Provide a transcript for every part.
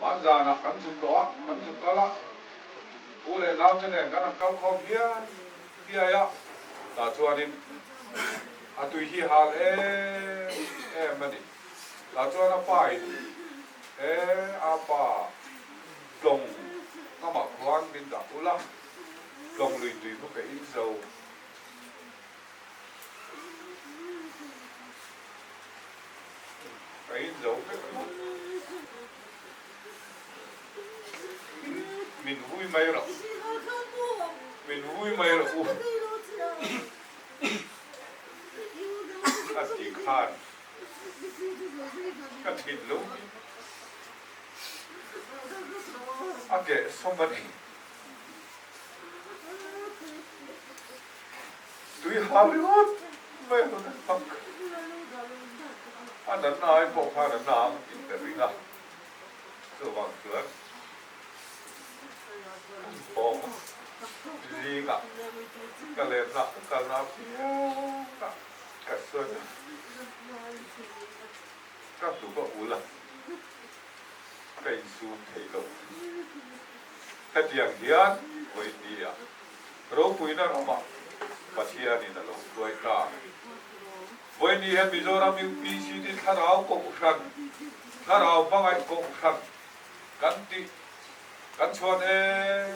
Hmanzanah kan zuk tawh a, kan zuk kal a, u leh naute nen kan han kal khawm hian hiai a, tah chuanin a tui hi hal em em a ni. Tah chuan a pa in, E a pa, tlawng kamah khuan min dah ula, tlawng lui tui khaw ka in zo. Ka in zo vek maw? Min vui mai rawh. Min vui mai rawh u. A ti khan ka thinlung hi a kehsawm a ni. Tui hal ringawt mai a hun a tak. A natna ai pawh khan a na ang tih ka ring a, chuvang chuan kan thawng zingah ka lenna ka kalna apiangah ka sawi a, ka hnuk a ul a, ka insum thei lo. Hetiang hian vawinia Ropuina ramah Pathianin a lo hruai ta. Vawiin hian Mizoram UPC te thlarau kohhran, thlarau hmangaih kohhran kan tih kan chhuan em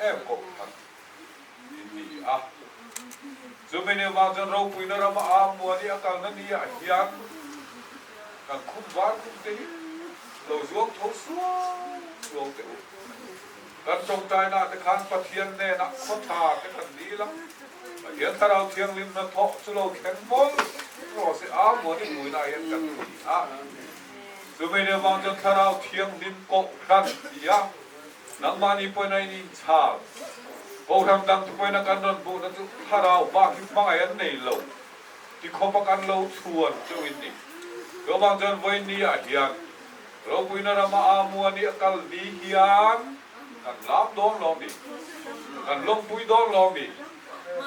em kohhran in ni a. Chumi ni vang chuan ropuina rama a muani a kalna ni ah hian kan khum var khum te hi lo zuang tho suau suau teh u. Kan tawngtainaah te khan Pathian hnenah khaw tha te kan dil a, Pathian Thlarau Thianghlim hnathawh chu lo thleng mawlh rawh se a muan i hmuinah hian kan ti a. Chumi ni avang chuan Thlarau Thianghlim Kohhran ti a, nangmahni pawhin a in inchhal. Kohhran dang te pawhin a kan rawn hmuhna chu Thlarau bak hi hmangaih an nei lo ti khawp a kan lo chhuan chauh in ni. Chu avang chuan vawiin ni ah hian Ropuina rama a muani a kal ni hian kan lam dawn lo mi? Kan lawmpui dawn lo mi?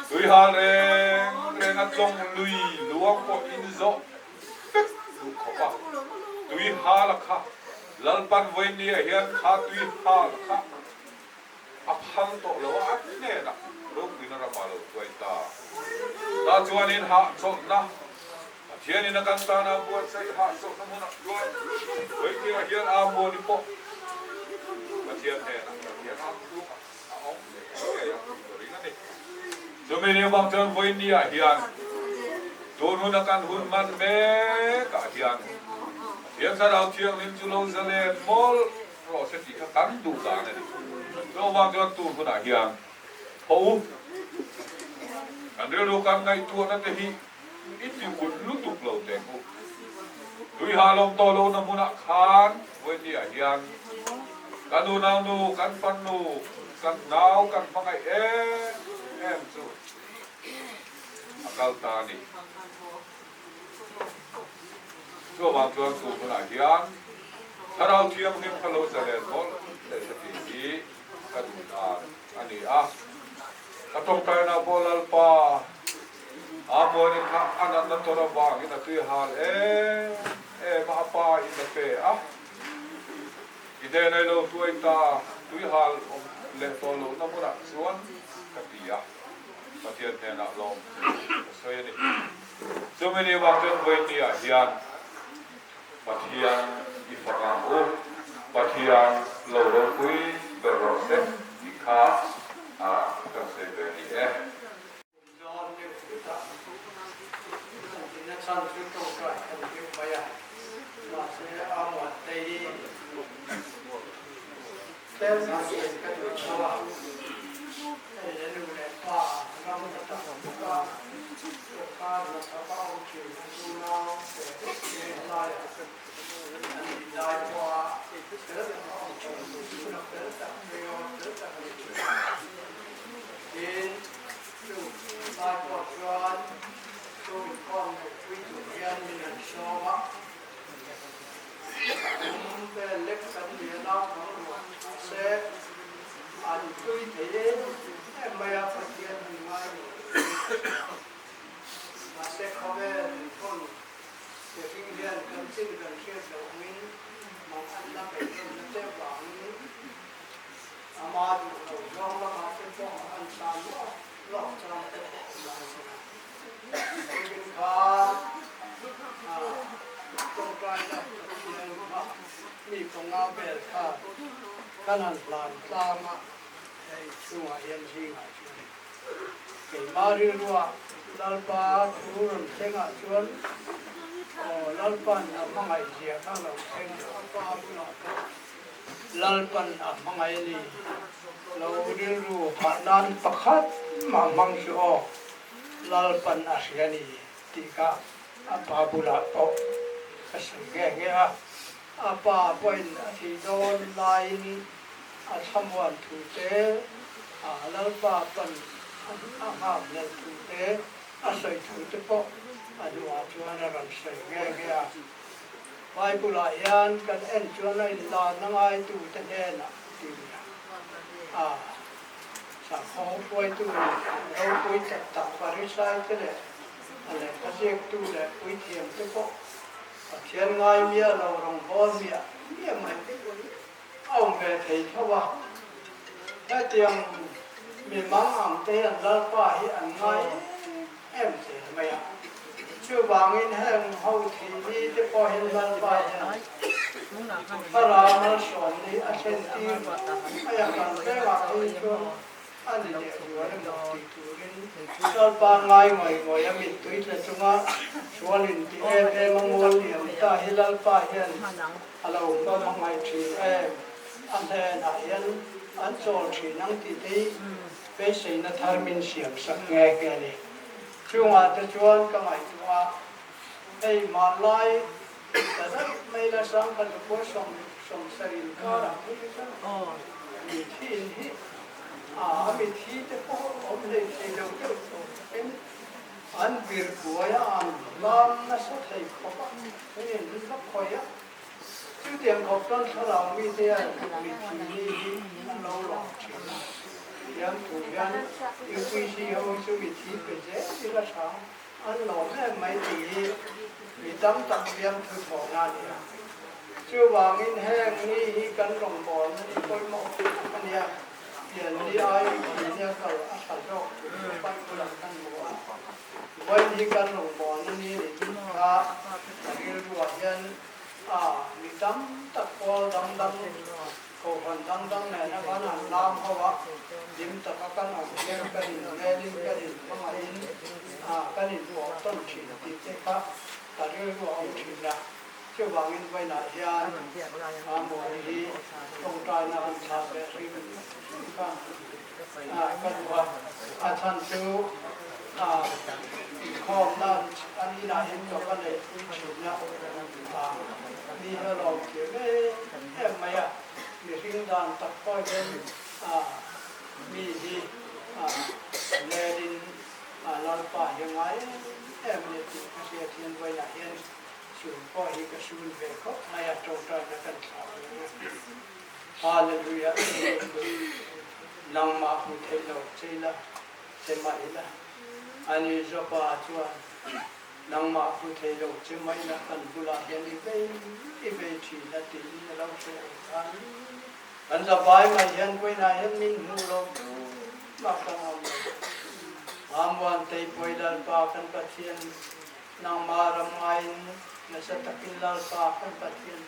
Tui hal reng reng a tlawng lui luang pawh in zawh vek duh khawp a, tui hal a kha Lalpan vawinia hian kha tui hal kha a phal tawh lo a, an hnenah ropuina ramah lo hruai ta. Tah chuanin hahchawlhna, Pathianin a kan tana buatsaih hahchawlhna hmunah chuan vawitirah hian aa muani pawh Pathian hnenah Pathian ang chhungah a awm ngei ang tih ka ring a ni. Chumi ni avang chuan vawinia hian tun huna kan hun hman mekah hian Pathian Thlarau Thianghlim chu lo zalen mawlh Rawh se tih kha kan duh dan a ni. Chuvang chuan tun hunah hian tho u, kan rilru kan ngaihtuahna te hi i ti ulh lutuk lo teh u. Tui halawm tawh lohna hmunah khan vawinia hian kan unaunu, kan fannu, kan nau kan hmangaih em em chu a kal ta a ni. Chuvang chuan tun hunah hian Thlarau Thianghlim kha lo zalen mawlh leh se tih hi ka duh dan a ni a. Ka tawngtaina pawh Lalpa Amuanin kha a natna tawrh avangin a tui hal em em a, a pa in a pe a. I hnenah i lo hruai ta, tui hal awm leh tawh lohna hmunah chuan ka ti a. Pathian hnenah lawm ka sawi a ni. Chumi ni vang chuan vawinia hian Pathian i fak ang u, Pathian lo ropui ber rawh se tih kha kan sawi ve a ni e. Zawn deuh hlut a, kan tina chhan chu tawngtai kan deuh mai a, mahse a muantei tlem khan sawi ka duh tho a. Hei a nu leh pa ram a tak bawk a, sawrkar hnathawk a awm thin a unau te nge helaiah an nih lai pawha fel tak a awm thin, hun a fel tak ringaw fel tak a ni thin a. Tin, chu lai pawh chuan chu inkhawm neihpui tur hian min han sawm a, kum vel lek kan ni a naupang ruah se, An tui thei em em mai a, Pathian han ngai lo tih mahse khawvel thawn mihring hian kan chin kan hriat loh angin. Manganna beidawnna te vangin ama duh lo zawng lamah te pawh a han tlan lawk lawk chang te pawh awm lai a ni a. Tukin khan tawngtaina Pathian kha mi panga vel khan kan han hlan tlang a, hei chhungah hian zingah chuan Keimah rilruah Lalpa thu rawn thlengah chuan aw Lalpan a hmangaih zia kha lo thleng a, Pa bulah pawh Lalpan a hmangaih a ni lo rilru phah nan pakhat mah hmang chu aw Lalpan a hria ni tih kha a pa bulah pawh ka sawi nghe nghe a, a pa pawhin a thih dawn laiin A thlamuan thu te, a Lalpa pan a nghak hlelh thu te, a sawi thu te pawh a duhah chuan a rawn sawi nghe nghe a. Bible-ah hian kan en chuan a inlan a ngaitu te hnenah ti nia. A sakhaw hruaitu ropui tak tak Pharisai te leh a lehkha ziaktu leh puithiam te pawh Pathian ngai miah lo rawngbâwl miah miah mai. A awm ve thei tho a, hetiang mi mang ang te hian Lalpa hi an ngai em em zel mai a. Chuvangin heng ho thih ni te pawh hian Lalpa hian Thlarau malsawm ni a thlen tir mai a, kan vengah phei chuan a ni leh zual emaw tih turin Lalpa ngai ngawih ngawih a mittui tla chunga sualin ti em em a ngawl liam ta hi Lalpa hian A lo hma hmangaih thin em? A hnenah hian an chawl thin ang tih te hi beiseina thar min siam sak nghe nghe a ni. Chungah te chuan ka ngaihtuah a, hei hmanlai ta daih mai la sangkhat lukua sawmsarih inkarah phei hi chuan mithi in hi a mithi te pawh awm hlei thei lo deuh tawh takin An vir buai a, an hlam nasa thei khawp a, hei an va khawih a. Chutiang khawp chuan thlarau mite hian mithi ni hi an lo lawm thin a. Tiang thu hian UPC ho hi chu mithi pe zel ila tha, an lawm em mai tih hi mi tam tak fiam thu thawhna a ni a. Chuvangin heng ni hi kan rawngbawlna ni pawimawh tak a nia. Pian ni ai thi nia kal a tha zawk tur chu Bible ah kan hmu a. Vawiin hi kan rawngbawlna ni ni tih kha a rilruah hian a mi tam tak pawl dang dang, kohhran dang dang nena kan han lam ho a, hlim taka kan awm hian kan inmelin kan inhmangaihin kan inpawh tawn thin tih te kha ka rilruah a awm thin a. Chuvangin vawiinah hian a mawi hi tawngtaina han thlah ve hrim hrim kha ka duh a, a chhan chu inkhawmna an inah hian ka va neihpui thin a, mi hi a lawm thiam em em mai a, mihring dan tak pawh hian mi hi nelin Lalpa hi a ngai em em a ni tih ka hriat hian vawiinah hian Chun pawh hi ka sun ve khawp mai a, tawngtaina kan thlah ve ang a. Hallelujah Nangmah hmu theih lo che ila, che mah ila. Ani Jopa chuan nangmah hmu thei lo che mah ila kan bulah hian i vei i vei thin a tiin a lo hre ang khan kan zavai mai hian vawiinah hian min hmuh lo chu mah kan awm lo. Amuan Teipuai Lalpa kan Pathian Nangmah ram ngaiin nasa takin Lalpa kan Pathian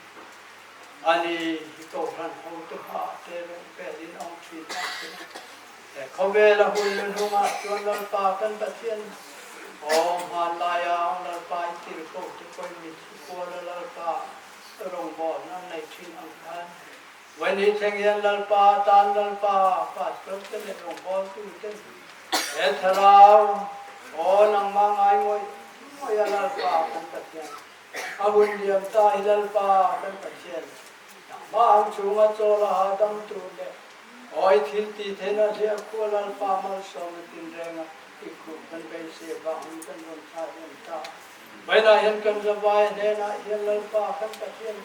a ni hi Kohhran hotu hmaah te rawh velin awm thin mah se he khawvela hun nu hnungah chuan Lalpa kan Pathian aw hmanlaia Lalpa i tirhkoh te pawhin mithi kuala Lalpa rawngbawlna an nei thin ang khan Vawiin thleng hian Lalpa tan Lalpa pastor te leh rawngbawltu ten he thlarau aw nangmah ngai ngawih ngawih a Lalpa kan Pathian a hun liam ta hi Lalpa kan Pathian nangmah ang chhunga chawl a hahdam tur leh awi thil tih theihna hliah khua Lalpa malsawmna tinrenga i khuh kan beisei vangin kan rawn thlah hian ta Vawiinah hian kan zavai hnenah hian Lalpa kan Pathian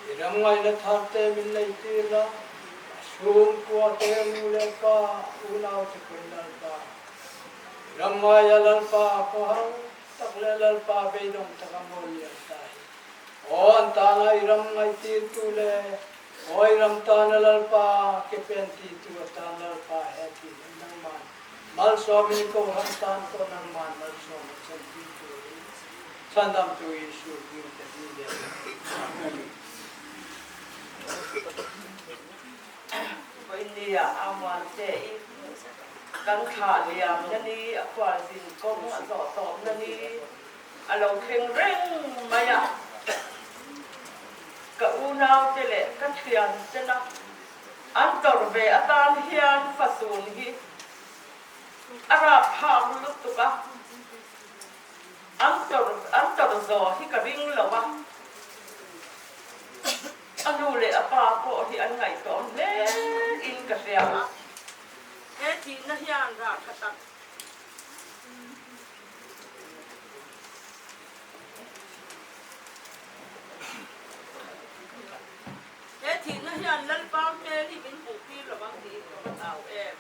i ram ngaihna thar te min nei tir la, a chhungkua te nu leh pa unau te pawhin Lalpa i ram ngaia Lalpa khawhar tak leh Lalpa beidawng taka mawl lian ta hi aw an tana i ram ngaihtirtu leh aw i ram tana Lalpa ke pen titu atan Lalpa he tih hi nangman malsawmin i kohhran tan pawh nangman malsawm a chantir turin Chhandamtu Isu hming te hi leh Amen. Vawinia a muan che i kan thlah liam na ni, a khualzin kawng a zawh tawp na ni a lo thleng reng mai a. Ka unaute leh ka thiantena an tawrh ve atan hian fasun hi a rapthlak lutuk a, an tawrh an tawrh zawh hi ka ring lo a. A nu leh a pa pawh hi an ngaihtuahawm hle in ka hria a. He thihna hian rah tha tak. He thihna hian Lalpa hmel hi min hmuh tir lo ang tiin ka va hlau em.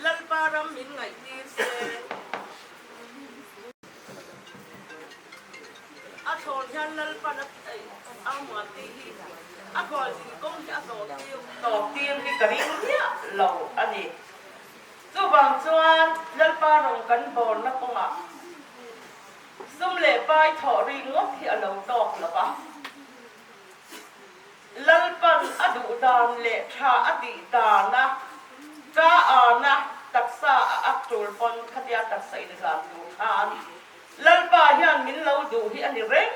Lalpa ram min ngaihtir se. A thlawn hian Lalpan a a muan tih hi a khualzin kawng hi a zawh tir tawp tir hi ka ring miah lo a ni. Chuvang chuan Lalpa rawng kan bawrna kawngah sum leh pai thawh ri ngawt hi a lo tawk lo va. Lalpan a duh dan leh tha a tih dana ka ana taksa a ak tul pawn khatia taksa in zan tur khan Lalpa hian min lo duh hi a ni reng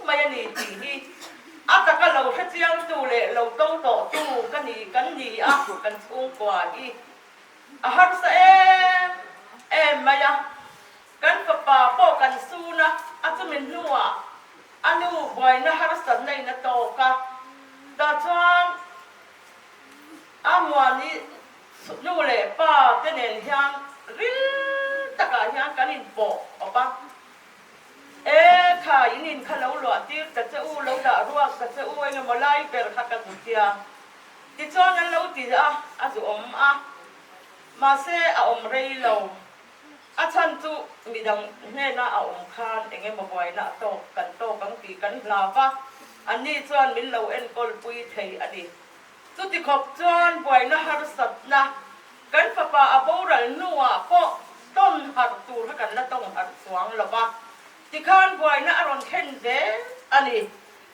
mai a ni tih hi a taka lo hre chiangtu leh lo to tawhtu ka ni kan ni a kan chhungkua hi a harsa em em mai a. Kan fapa pawh kan sun a, a chumi hnuah a nu buaina harsatna in a tawk a, tah chuan a muani nu leh pa te nen hian ril takah hian kan inpawh awp a, E kha in in kha lo luah tir ta che u, lo dah ruak ta che u, engemaw lai ber kha ka zu tia. Tichuan an lo ti a, a zu awm a, mahse a awm rei lo. A chhan chu midang hnena a awm khan eng emaw buaina a tawk kan tawk ang tih kan hlau va, anni chuan min lo enkawl pui thei a ni. Chuti khawp chuan buaina harsatna kan fapa a boral hnuah pawh tawn harh tur kha kan la tawng harh chuang lo va, tikhan buaina a rawn thlen zel a ni.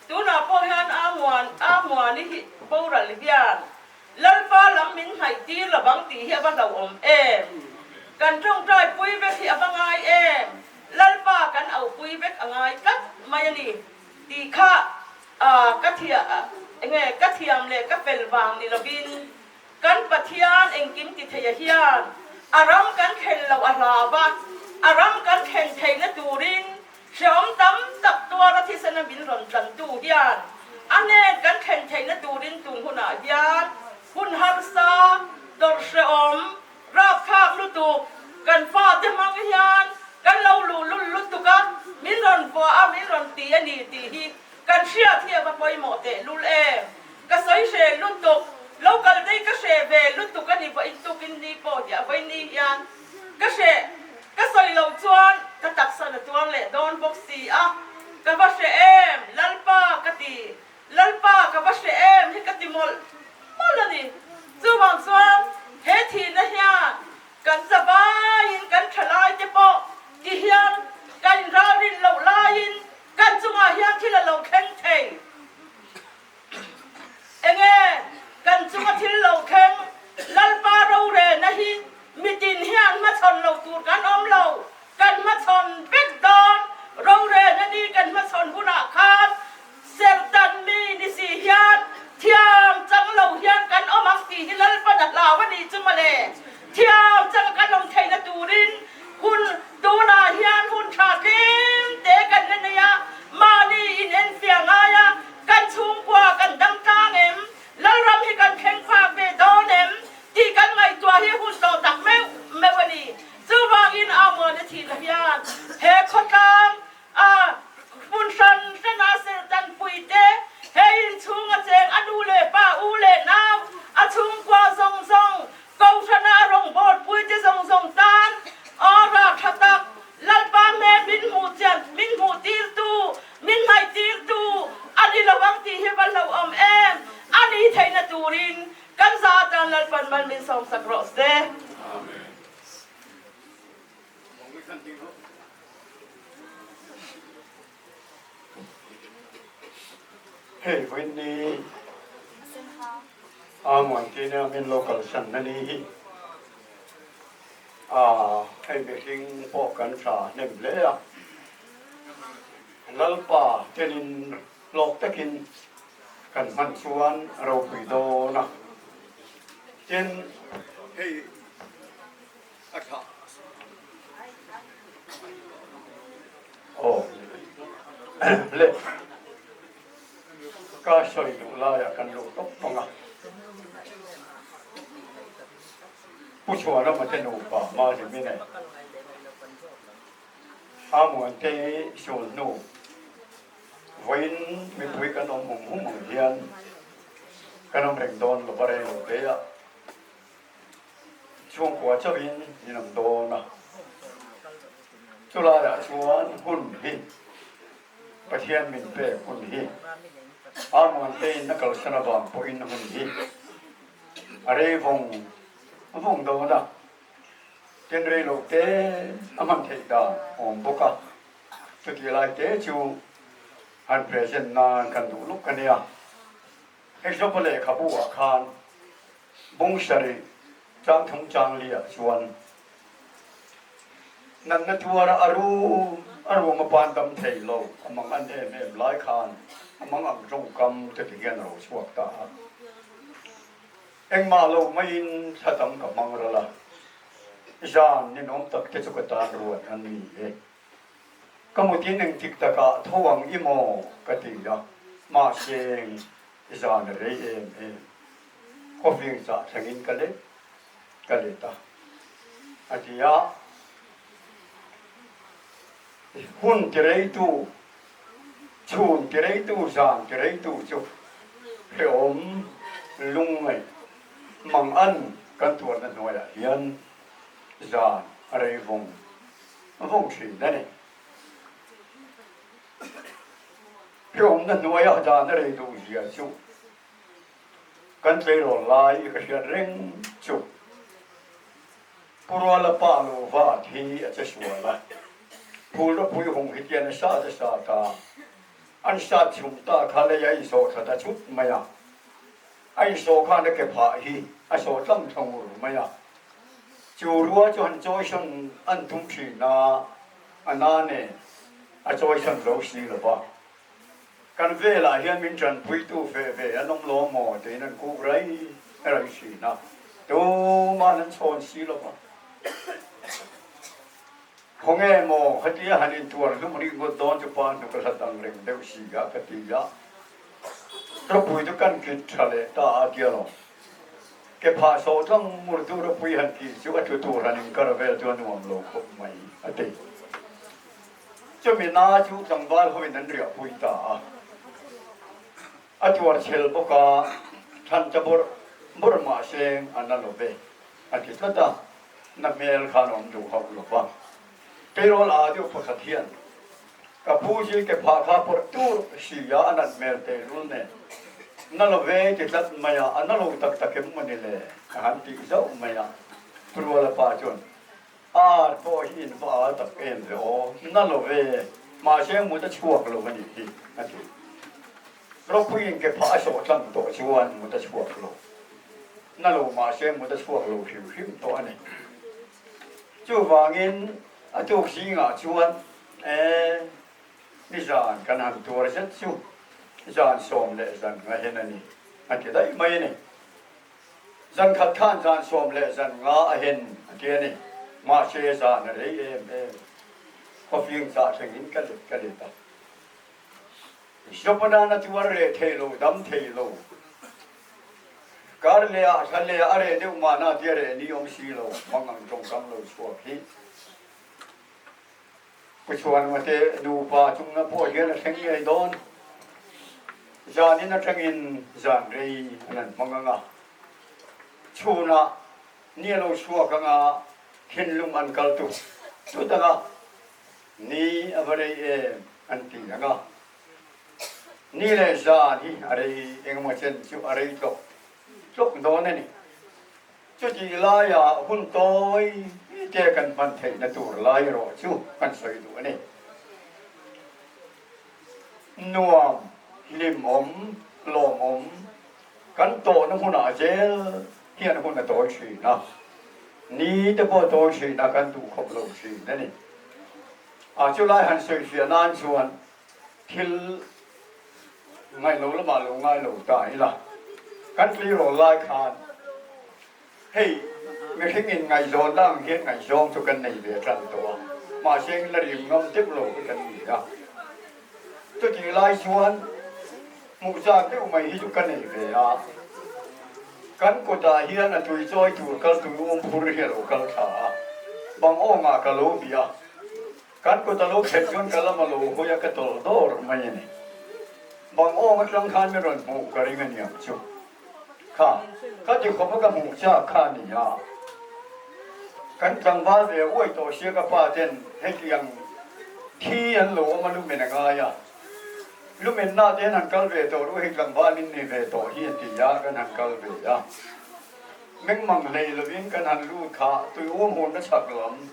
Tunah pawh hian a muan a muani hi boral hian Lalpa lam min hnaih tir lo vang tih hi a va hlauhawm em? Kan tawngtai pui vek hi a va ngai em? Lalpa kan auhpui vek a ngai tlat mai a ni tih kha ka enge ka thiam leh ka fel vang ni lovin kan Pathian engkim ti theia hian a ram kan thlen loh a hlau a, a ram kan thlen theihna turin Hreawm tam tak tuara thisena min rawn tlantu hian a hnen kan thlen theihna turin tun hunah hian hun harsa, dawrh hreawm, rapthlak lutuk kan fate hmang hian kan lo luhlul lutuk a, min rawn vuah a, min rawn ti a ni tih hi kan hriat hi a va pawimawh tehlul em. Ka sawi hre lutuk, local day ka hre ve lutuk a ni vawiin tukin ni pawh hi a vawiin ni hian ka hre Ka sawi loh chuan ka taksa na tuar leh dawn bawk si a, ka va hre em Lalpa ka ti, Lalpa ka va hre em hi ka ti mawlh mawlh a ni. Chuvang chuan he thihna hian kan zavaiin kan thalai te pawh ti hian kan inralrin loh laiin kan chungah hian thil a lo thleng thei. Enge kan chunga thil lo thleng Lalpa rorelna hi mitin hian hmachhawn lo tur kan. Hei vawiin ni a Muantina min lo kalsan na ni hi a hei mihring pawh kan tha hnem hle a, Lalpa tenin hlawk takin kan hman chuan a ropui dawn a, tin hei a thlah. Aw le ka sawi duh laiah kan luh tawp pang a, Pu Chhuanawma te nupa Mazimi nen Amuantei sul hnu vawiin mipui kan awm hum hum ang hian kan awm reng dawn lo va rei lo te a. Chhungkua chauhin in awm dawn a, chulaiah chuan hun hi Pathian min pek hun hi Armuantein a kalsan avang pawhin hun hi a rei vawng vawng dawn a, tin rei lo te a hman theih dan awm bawk a, chutih lai te chu han present nan kan duh luk a nia. Hexopa lehkhabu ah khan Bung sarih chang thum chang li ah chuan natna tuara a rum a rum a pan dam thei lo a mang an em em lai khan a mang ang tawngkam te ti hian a lo chhuak ta a. Engmah lo maiin thla tam ka hmang ral a, zan ninawm tak te chu ka tan ruat an ni e. Ka mutin engtik takah tho ang i maw ka ti a, mahse zan a rei em em. Khawfing chah thlengin ka let ka let a, a ti a. Hun ti reitu, chhun ti reitu, zan ti reitu chu hrehawm lungngaih mangan kan tuarna hnuaiah hian zan a rei vawng vawng thin a ni. Hrehawmna hnuaia dan a rei duh zia chu kan tleirawl lai i ka hriat reng chu. Pu Ruala pa lo vat hi a che sual a, phul ropui hung hi tian a sat a sat a, an sat chhum ta kha lei a insawh thla ta chut mai a, A insawh khan a ke phah hi a sawh tlang thla ngur mai a. Chu rua chu han chawisawn an tum thin a, a na nen a chawisawn zo si lo va. Kan velah hian min tanpuitu ve ve an awm lo maw tiin an kuk rai rai thin a, tuma'n an chhawn si lo va. Khawnge maw khatia han intuar hlum ringawt dawn chu pa hnuk a hlat ang reng deuh si a ka ti a. Ropui chu kan kit tha leh ta a tia lo. Ke phah sawh tlang ngur chu ropui han kih chu a tlu tur han inkar vel chu a nuam lo khawp mai a ti. Chumi na chu tlangval hoin an riahpui ta a. A tuar chhel bawk a, thlan ta bawrh bawrh mahse a na lo ve a ti tlat a, na hmel khan a awm duh hauh lo va. Keirawl aa deuh pakhat hian Ka pu hi ke phah kha pawrh tur si a, a nat hmel tehlul nen. Na lo ve ti tlat mai a, a na lo tak tak em mawni le? A han tih zauh mai a. Ruala pa chuan, Ar pawh hi in va al tak em ve aw, na lo ve, mahse mut a chhuak lo a nih hi, a ti. Ropuiin ke phah a sawh tlang tawh chuan mut a chhuak lo. Na lo mahse mut a chhuak lo hrim hrim tawh a ni. Chuvangin a tuk zingah chuan e, nizan kan han tuar zet chu zan 11 hen a ni, a ti daih mai a ni. Zan khat khan zan 11 a hen a ti a ni. Mahse zan a rei em em. Khawfing chah thlengin ka let ka let a. Jopanana tuar reh thei lo, dam thei lo. Kar leh ah thla leh ah a reh deuh mahna tia reh ni awm si lo, mang ang tawngkam lo chhuak hi. Pu Chhuanmate nupa chungna pawh hian a thleng ngei dawn. Zanin atangin zan rei an han hmang ang a, chhunah ni a lo chhuak ang a, thinlung an kal tuk tut ang a, Ni a va rei em an ti ang a, ni leh zan hi a rei engemaw chen chu a rei tlawk tlawk dawn a ni. Chutih laiah hun tawi te kan hman theihna tur lai erawh chu kan sawi duh a ni. Nuam, hlimawm, lawmawm kan tawhna hmunah zel hian hun a tawi thin a, ni te pawh a tawi thin a, kan duh khawp lo thin a ni. A chulai han sawifiah nan chuan thil ngaih lo lamah lo ngai lo ta ila, kan tleirawl lai khan hei mihring in ngaihzawn na ang hian ngaihzawng chu kan nei ve tan tawh a, mahse eng la rim ngam deuh lo hi kan ni a. Chutih lai chuan hmuh zak deuh mai hi chu ka nei ve a, kan kutah hian a tui chawi tur kal tui um phur hi a lo kal thla a, bang awngah ka lo bih a. Kan kut a lo thlen chuan ka lam a lo hawi a, ka tawlh dawr mai a ni. Bang awng atang khan min rawn hmuh ka ring a niang chu. Kha, ka ti khawp a ka hmuh chak kha a ni a. Kan tlangval ve uai tawh sia ka pa ten hetiang thi an lo awm a lumen a ngai a. Lumen na te hian han kal ve tawh ru hei tlangval in ni ve tawh hi a ti a, kan han kal ve a. Mengmang hlei lovin kan han lut kha tui um hun na chhak lam.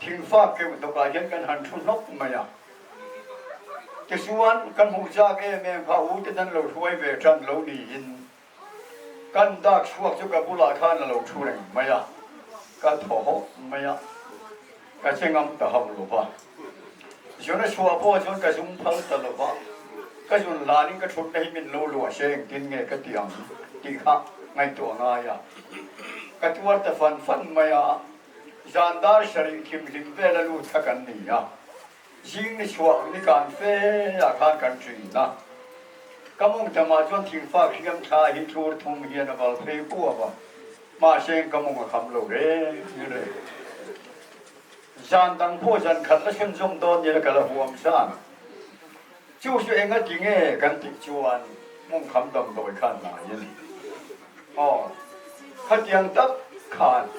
Thingfak keuh tawkah hian kan han thu hnawk mai a. Tichuan, kan hmuh chak em em kha u ten an lo hruai ve tan lo niin kan dak chhuak chu ka bulah khan a lo thu reng mai a, ka thaw hawk mai a, ka che ngam ta hauh lo va. Zun a chhuah pawh chuan ka zum phal ta lo va, ka zun hlanin ka thutna hi min lo luah se engtin nge ka ti ang tih kha ngaihtuah a ngai a, ka tuar ta fan fan mai a. Zan dar sarih thimhlim vel a lut kha kan ni a, zing ni chhuah ni kan fe ah khan kan ṭin a. Ka mawng tamah chuan thingfak hriam thla hi thlur thum hian a val phei kuap a, mahse ka mawng a kham lo reng reng. Zan dang pawh zan khat la chhunzawm dawn nila ka la huam zan. Chu chu enga ti nge kan tih chuan mawng kham damdawi khan ngai a ni. Aw, khatiang tak khan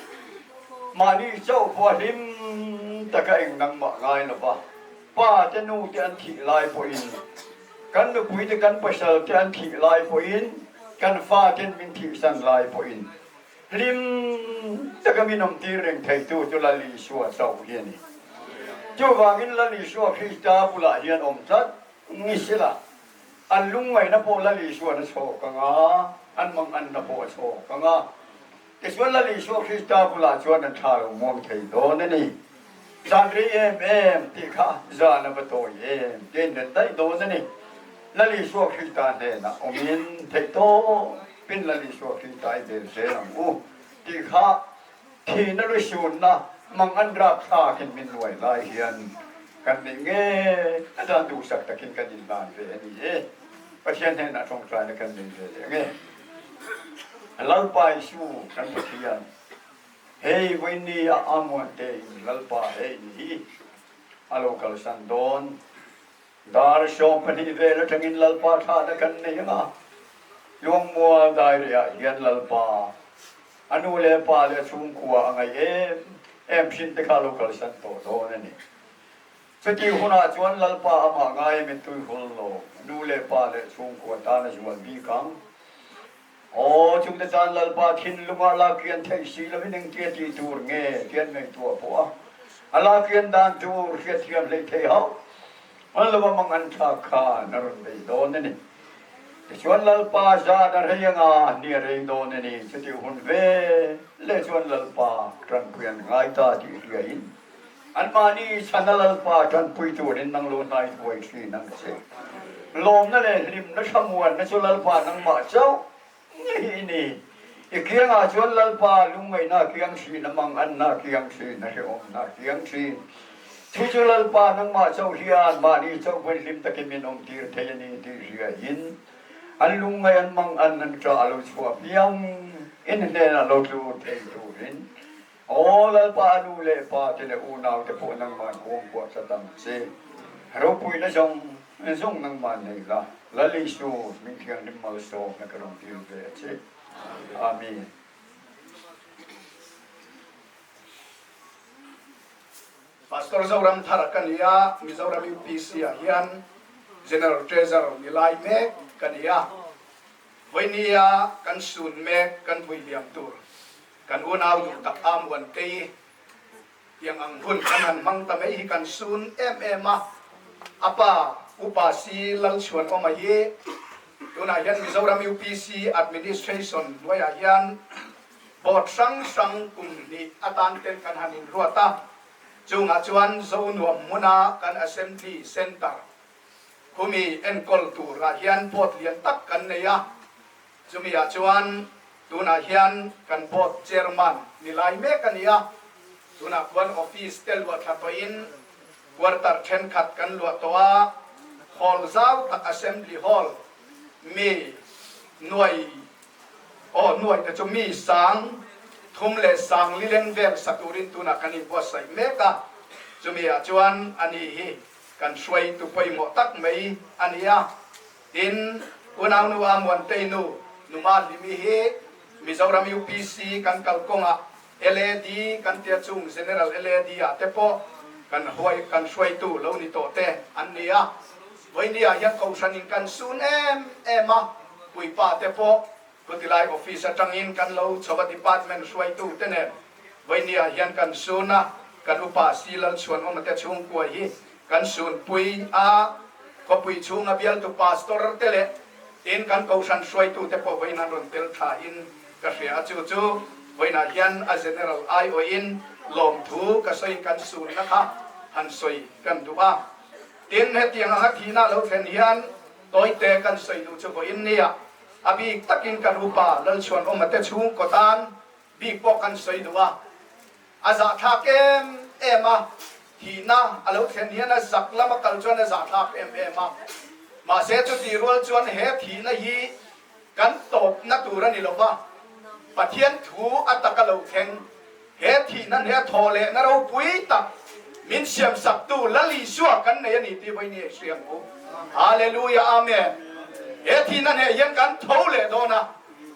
mahni chauh pawh a hlim taka eng nangmah ngai lo va, pa te nu te an thih lai pawhin, kan nupui te kan pasal te an thih lai pawhin, kan fa ten min thihsan lai pawhin hlim taka min awmtir reng theitu chu Lal Isua chauh hi a ni. Chuvangin Lal Isua Krista bulah hian awm tlat ni sela, An lungngaihna pawh Lal Isuan a chhawk ang a, an manganna pawh a chhawk ang a. Tichuan Lal Isua Krista bulah chuan an tha lo muang thei dawn a ni. Zan rei em em tih kha zan a va tawi em tiin ren daih dawn a ni. Lal Isua Krista hnenah awmin theih tawpin Lal Isua Krista i bel zel ang u tih kha Thihna lusunna mangan rapthlakin min nuai lai hian kan neih nge a dan duhsak takin kan inhlan ve a ni e. Pathian hnenah tawngtaina kan nei ve leh ange. Lalpa Isu kan Pathian, hei vawiin a amuan tein Lalpa hei ni hi a lo kalsan dawn. Dar 12 vel atangin Lalpa thlahna kan nei ang a, Luangmual dairehah hian Lalpa a nu leh pa leh a chhungkua a ngaih em em thin te kha a lo kalsan tawh dawn a ni. Chutih hunah chuan Lalpa amah ngai mittui hul lo, nu leh pa leh chhungkua tan a zual bik ang. Aw, chungte tan Lalpa thinlungah lakian theih si lovin engtia tih tur nge tih an ngaihtuah pawh a, a lakian dan tur hriatthiam hleih theih hauh an lo a mang an thlak khan a rawn bei dawn a ni. Tichuan Lalpa zan a rei anga ni a rei dawn a ni, chutih hun ve leh chuan Lalpa tanpui an ngai ta tih hriain Anmahni chhana Lalpa tanpui turin nang lo hnai thuai thin ang che. Lawmna leh hlimna thlamuanna chu Lalpa nangmah chauh ngei i ni. I kiangah chuan Lalpa lungngaihna a kiang thin, a manganna a kiang thin, a hrehawmna a kiang thin. Chu chu Lalpa nangmah chauh hian mahni chauh hmun hlim takin min awmtir thei a ni tih hriain an lungngaih an mangan an ṭah a lo chhuah piang in hnenah lo tlu thei turin Aw Lalpa a nu leh pa te leh unau te pawh nangman kuangkuah tlat ang che. Ropuina zawng zawng nangman nei la, Lal Isu min thianghlim malsawmna ka rawn dil ve a che. Amen. Pastor Zoramthara ka ni a, Mizoram UPC ah hian General Treasurer ni lai mek ka ni a. Vawinia kan sun mek kan vui liam tur Kan unau duh tak Amuantei. Tiang ang hun kan han hmang ta mai hi kan sun em em a. A pa Upa Si Lalchhuanawma hi tunah hian Mizoram UPC Administration hnuaiah hian Board hrang hrang kum hnih atan ten kan han inruat a. Chungah chuan Zonuam hmuna kan Assembly Centre khumi enkawl turah hian board lian tak kan nei a. Chumiah chuan tunah hian kan board chairman ni lai mek a ni a, tunah khuan office te luah thla tawhin quarter thenkhat kan luah tawh a, hall zau tak assembly hall mi nuai aw nuai te chu mi sang thum leh sang li leng vel sa turin tunah kan inbuatsaih mek a, chumiah chuan ani hi kan hruaitu pawimawh tak mai a ni a. Tin, unaunu a Muantei nu, Numa Hlimi hi Mizoram UPC kan kal kawngah LAD kan tia chung General LAD ah te pawh kan huai kan hruaitu lo ni tawh te an ni a. Vawinia hian Kohhran in kan sun em em a, puipa te pawh Khutilai office atangin kan lo chho a department hruaitu te nen vawinia hian kan sun a, kan upa Si Lalchhuanawma te chhungkua hi Kan sunpui a, khawpui chhunga bialtu pastor te leh tin kan kohhran hruaitu te pawh vawiin an rawn tel tha in ka hria a, chu chu vawiinah hian a general aiawhin lawmthu ka sawiin kan sunna kha han sawi kan duh a. Tin, hetiang anga thihna a lo thlen hian tawite kan sawi duh chu vawiin nia a bik takin kan upa Lalchhuanawma te chhungkaw tan bik pawh kan sawi duh a. A zahthlak em em a, thihna a lo thlen hian a zak lama kal chuan a zahthlak em em a. Mahse chutih rual chuan he thihna hi kan tawpna tur a ni lo va, Pathian thu a taka lo thleng, he thihna hne a thawh lehna ropui tak min siamsaktu Lal Isua kan nei a ni tih vawiin i hria ang u. Hallelujah Amen. He thihna hne hian kan tho leh dawn a.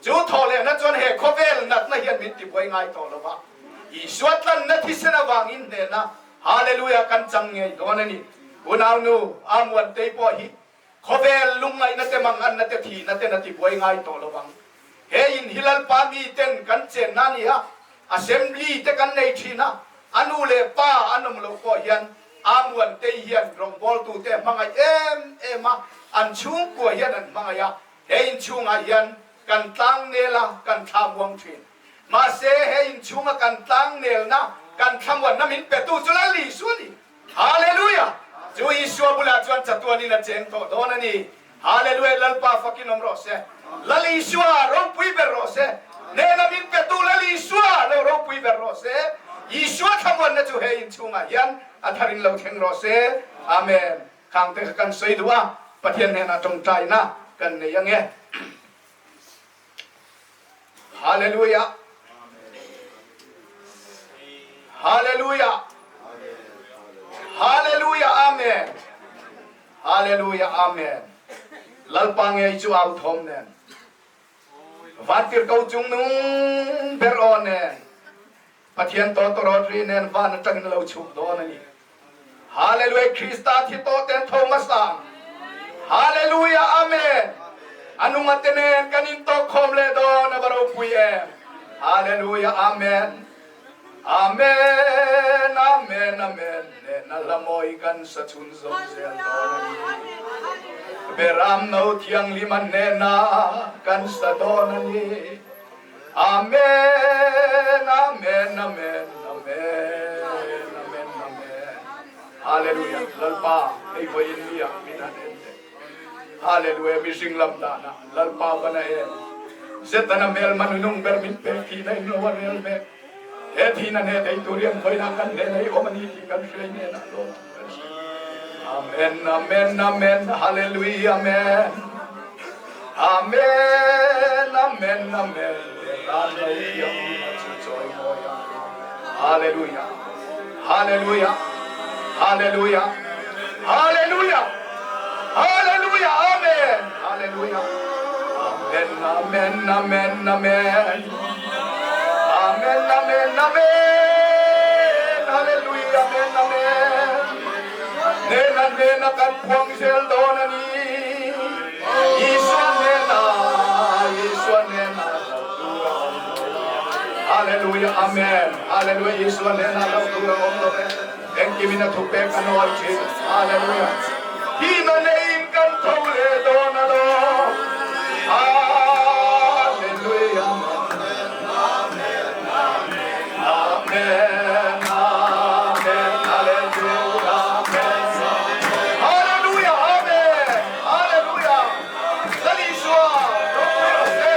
Chu thawhlehna chuan he khawvel natna hian min tibuai ngai tawh lo va, Isua tlanna thisen avangin hnehna Hallelujah kan chang ngei dawn a ni. Unaunu Amuantei pawh hi khawvel lungngaihna te manganna te thihna ten a tibuai ngai tawh lo vang. He in hi Lalpa mi ten kan chenna a ni a, Assembly te kan nei thin a, a nu leh pa an awm loh pawh hian Amuantei hian rawngbawltute a hmangaih em em a, an chhungkua hian an hmangaih a, He inchhungah hian kan tlangnel a, kan thlamuang thin. Mahse, he inchhunga kan tlangnelna, kan thlamuanna min petu chu Lal Isua a ni. Hallelujah! Chu Isua bulah chuan chatuanin a cheng tawh dawn a ni. Hallelujah! Lalpa fakin awm rawh se. Lal Isua ropui ber rawh se. Hnena min petu Lal Isua lo ropui ber rawh se. Isua thlamuanna chu he inchhungah hian a tharin lo thleng rawh se. Amen. Khang te kha kan sawi duh a, Pathian hnenah tawngtaina kan nei ange. Hallelujah. Hallelujah. Hallelujah. Amen. Hallelujah. Amen. Lalpa ngei chu au thawm nen. Vantirhko chungnung ber aw nen. Pathian tawtawrawt ri nen van atangin lo chhuk dawn a ni. Hallelujah Krista thi tawh ten tho hmasa ang. Hallelujah Amen. A nunga te nen kan in tawk khawm leh dawn a va ropui em. Hallelujah Amen. Amen Amen Amen nen a hla mawi kan sa chhun zawm zel dawn a ni. Beram no thianghlim a hnena kan sa dawn a ni. Amen Amen Amen Amen Amen Amen Hallelujah Lalpa hei vawiin ni ah min han en teh Hallelujah mihring lam dan ah Lalpa van a en Setana hmelma nunung ber min pek thihna in lo a rel mek he thihna hne thei tur hian vawiinah kan hnen ei awm a ni tih kan hriai hnenah lawm thu kan hria Amen Amen Amen Hallelujah Amen Amen Amen Amen Ran lo thiam a chu chawi mawi a Hallelujah Hallelujah Hallelujah Hallelujah Hallelujah Amen Hallelujah Amen Amen Amen Amen Amen Amen Amen Hallelujah Amen Amen Nena nena kan phuang zel dawn a ni. Isua hnena, Isua hnena lo tur a awm lo. Hallelujah. Hallelujah Amen Hallelujah Isua hnenah lo tur a awm lo e engkimin a thupek a nawi thin Hallelujah Thihna neiin kan tho leh dawn alawm Hallelujah Amen Amen Amen Hallelujah Amen Hallelujah Amen Hallelujah Lal Isua ropui rawh se.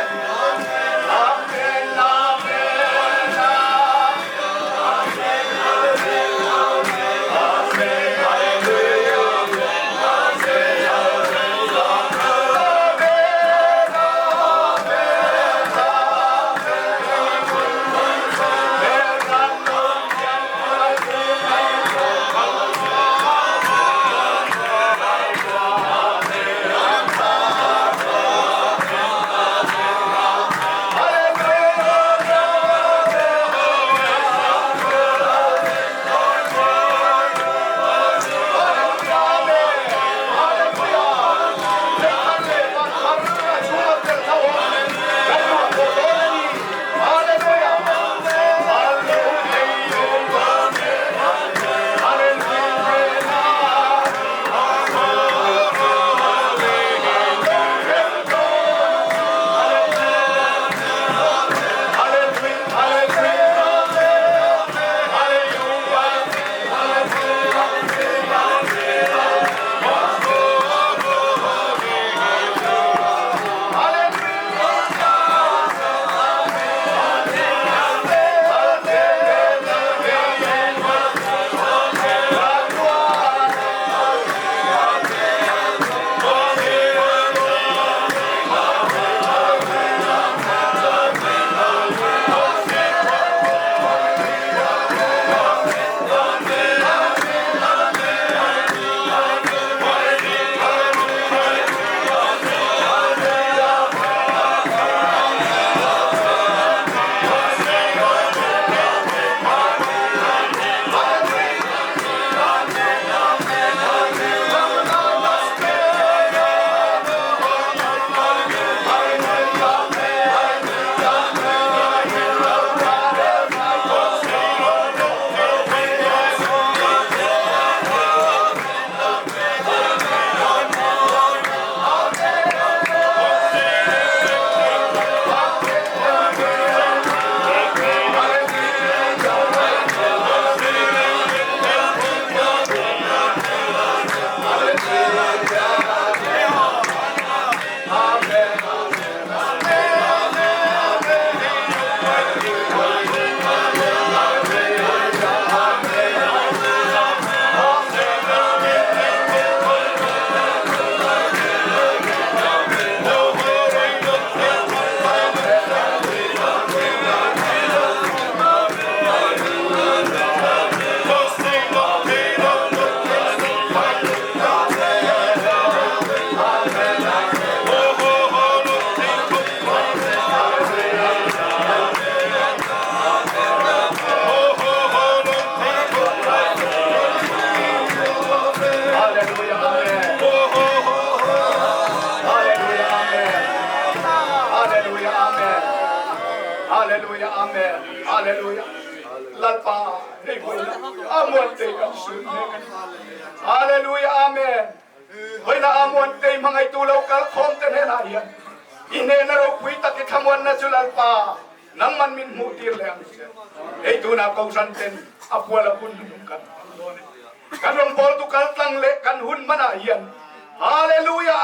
Amen Amen Amen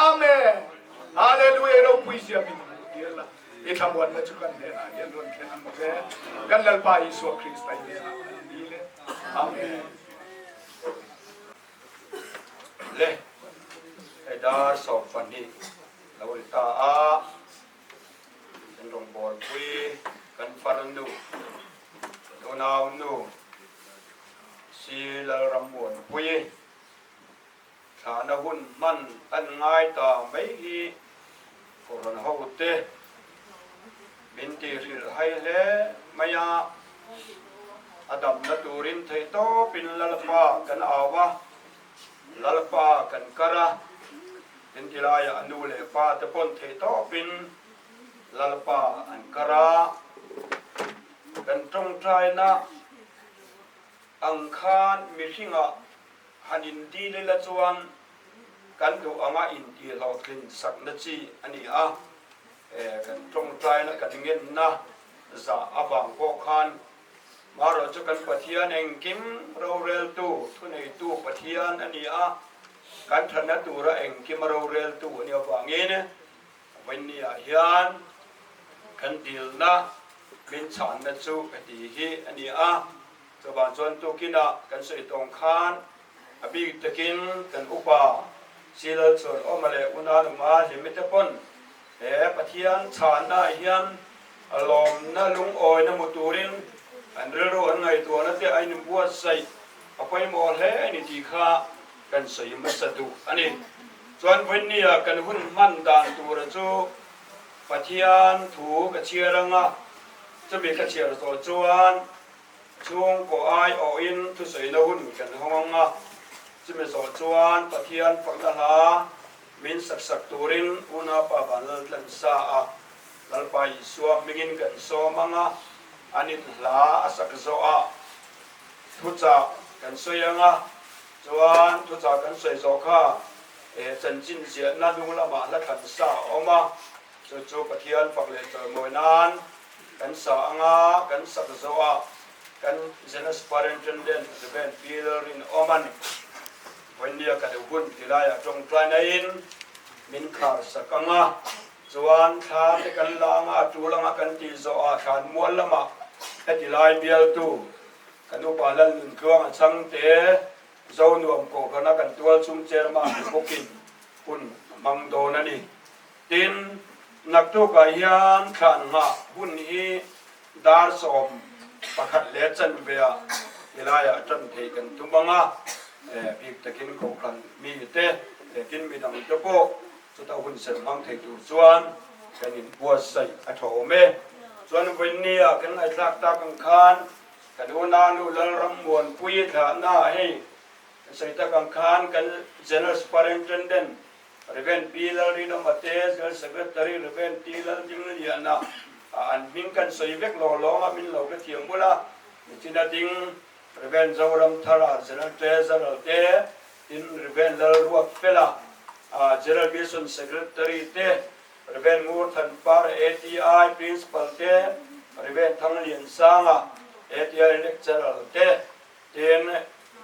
Amen Hallelujah Amen Le hei dar 12 lo ri ta a, kan rawngbawlpui kan farnu unaunu si Lalrammuanpui thlahna hun hman an ngai ta mai hi Kohhran hote min tihhrilh hai hle mai a, a damna turin theihtawpin Lalpa kan au a, Lalpa kan kar a, inti laiah a nu leh pa te pawn theihtawpin Lalpa an kar a. Kan tawngtaina ang khan mihringah han indil ila chuan kan duh anga intihhlawhtlin sakna chi a ni a. Kan tawngtaina kan ngenna zah avang pawh khan marawh chu kan Pathian engkim roreltu, thuneitu Pathian a ni a, kan thatna tura engkima roreltu a nih avangin Vawinia hian kan dilna min chhanna chu heti hi a ni a, chuvang chuan tukinah kan sawi tawng khan a bik takin kan upa Silal chuan Awma leh Unanuma Hlimite pawn he Pathian chhanna ah hian a lawmna lungawina hmu turin an rilru an ngaihtuahna te a inbuatsaih a pawimawh hle a ni tih kha kan sawi hmasa duh a ni. Chuan vawinia kan hun hman dan tura chu Pathian thu ka chhiar anga, chumi ka chhiar zawh chuan chhungkaw aiawhin thusawina hun kan hawng anga, chumi zawh chuan Pathian fakna hla min sak sak turin Unaupa Vanlaltlansa a Lalpa Isua hmingin kan sawm anga, an in hla a sak zawhah thuchah kan sawi anga, Chuan thuchah kan sawi zawh kha chanchin ziahna hnung lamah hla thlan sa a awm a, chu chu Pathian fak leh chawimawi nan kan sa anga kan sak zawh a, kan General Superintendent Rev. Pi Lalrinawma'n vawinia ka deuh hun ti laiah tawngtaina in min khar sak anga, chuan thla te kan la anga a tul anga kan tih zawh ah thlan mual lamah heti lai bialtu Kan upa Lalnuntluang a chang te, Zonuam Kohhrana kan tual chung chairman ni bawkin hun a hmang dawn a ni. Tin, naktukah hian thlan nghah hun hi dar 11 leh chanveah tilaiah tan theih kan tum ang a, bik takin Kohhran mite leh tin midang te pawh chuta hun ser hmang thei tur chuan kan inbuatsaih a tha awm e. Chuan vawinia kan ngaihthlak tak ang khan Kan unau Lalrammuanpuii thlahna hei kan sawi tak ang khan kan General Superintendent Rev. Pi Lalrinawma te, General Secretary Rev. T. Laldingliana an hming kan sawi vek lawng lawng a, min lo hrethiam bula nichina ding Rev. Zoramthara General Treasurer te, tin Rev. Lalruatfela General Mission Secretary te, Rev. Ngurthanpar ATI Principal te, Rev. Thangliansanga ATI Lecturer te, tin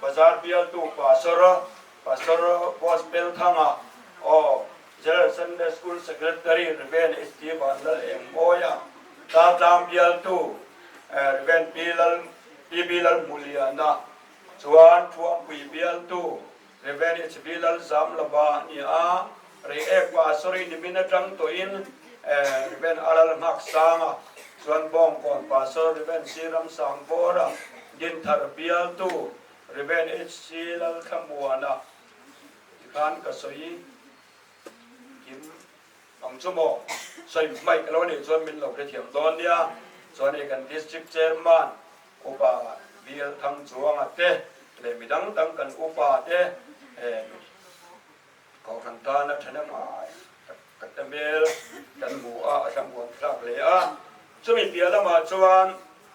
Bazar bialtu Pastor, Pastor Gospel Thanga aw General Sunday School Secretary Rev. HT Vanlal Engmawia, Tlatlang bialtu Rev. P Lal PB Lalhmuliana chuan Thuampui bialtu Rev. HB Lalzamlova a ni a, Reiek Pastor-i nimin atang tawhin Rev. Alal Nghaksanga chuan Bawngkawn Pastor Rev. C. Ramsangbawra, Dinthar bialtu Rev. HC Lalthlamuana tikhan ka sawi kim ang chu maw? Sawi hmaih ka lo nih chuan min lo hrethiam dawn nia. Chuan hei kan District Chairman Upa Bial Thangchuanga te leh mi dang dang kan upa te Kohhran tana thahnem ai tak tak te hmel kan hmu a, a thlamuan thlak hle a. Chumi piah lamah chuan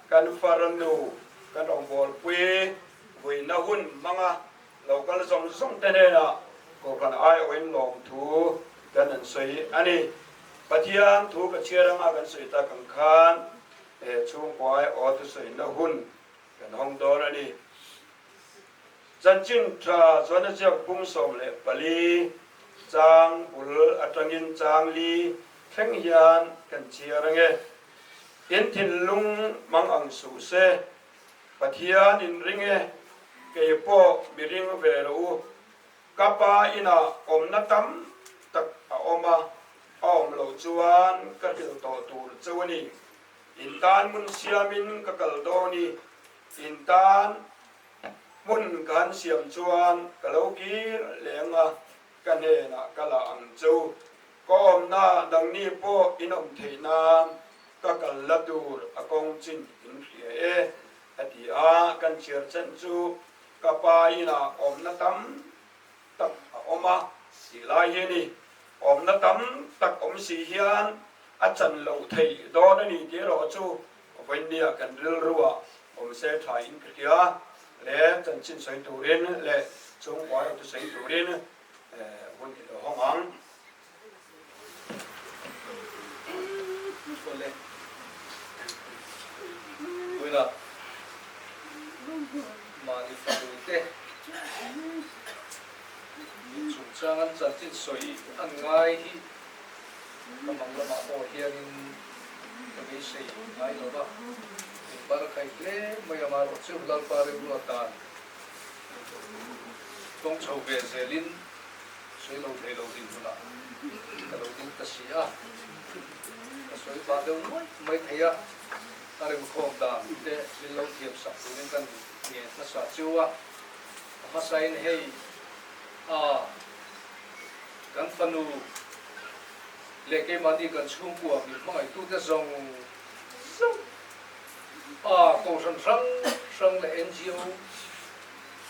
kan farnu, kan rawngbawlpui vuina hun hmanga lo kal zawng zawng te hnenah Kohhran aiawhin lawmthu kan an sawi a ni. Pathian thu ka chhiar anga kan sawi tak ang khan he chhungkua aiawh thusawiina hun kan hawng dawn a ni. Chanchin tha chuan a ziak bung 14 chang bul atangin chang li thleng hian kan chhiar ange. In thinlung mang ang suh se, Pathian in ring e, kei pawh mi ring ve rawh u. Ka pa inah awmna tam tak a awm a, a awm loh chuan ka hrilh tawh tur cheu a ni. In tan hmun siamin ka kal dawn i, in tan Hmun ka han siam chuan ka lo kir leng a, ka hnenah ka la ang chu. Ka awmna nangni pawh in awm theih nan ka kal la tur a kawng chin in hria e, a ti a. Kan chhiar chen chu ka pa inah awmna tam tak a awm a tih lai hi a ni. Awmna tam tak awm si hian a chan loh theih dawn a ni tih erawh chu. Vawinia kan rilruah awm se tha in ka hria le chanchin sawi turin leh chhungkua erawh chu sawi turin hun i lo hawng ang. Awle Puina mahni fanu te chungchang an chanchin sawi an ngai hi ka mang lamah pawh hianin ka beisei ngai lo va, min bar khai hle mai ang erawh chu Lalpa rilru atan kawng chho ve zelin sawi lo thei lo dinhmunah ka lo ding ta si a, ka sawi pah deuh nuai mai thei a, a remkhawm dan te min lo thiam sak turin ka ngen hmasa chu a, a hmasain hei a. Kan fanu leh keimahni kan chhungkua min hmangaihtute zawng zawng a kohhran hrang hrang leh NGO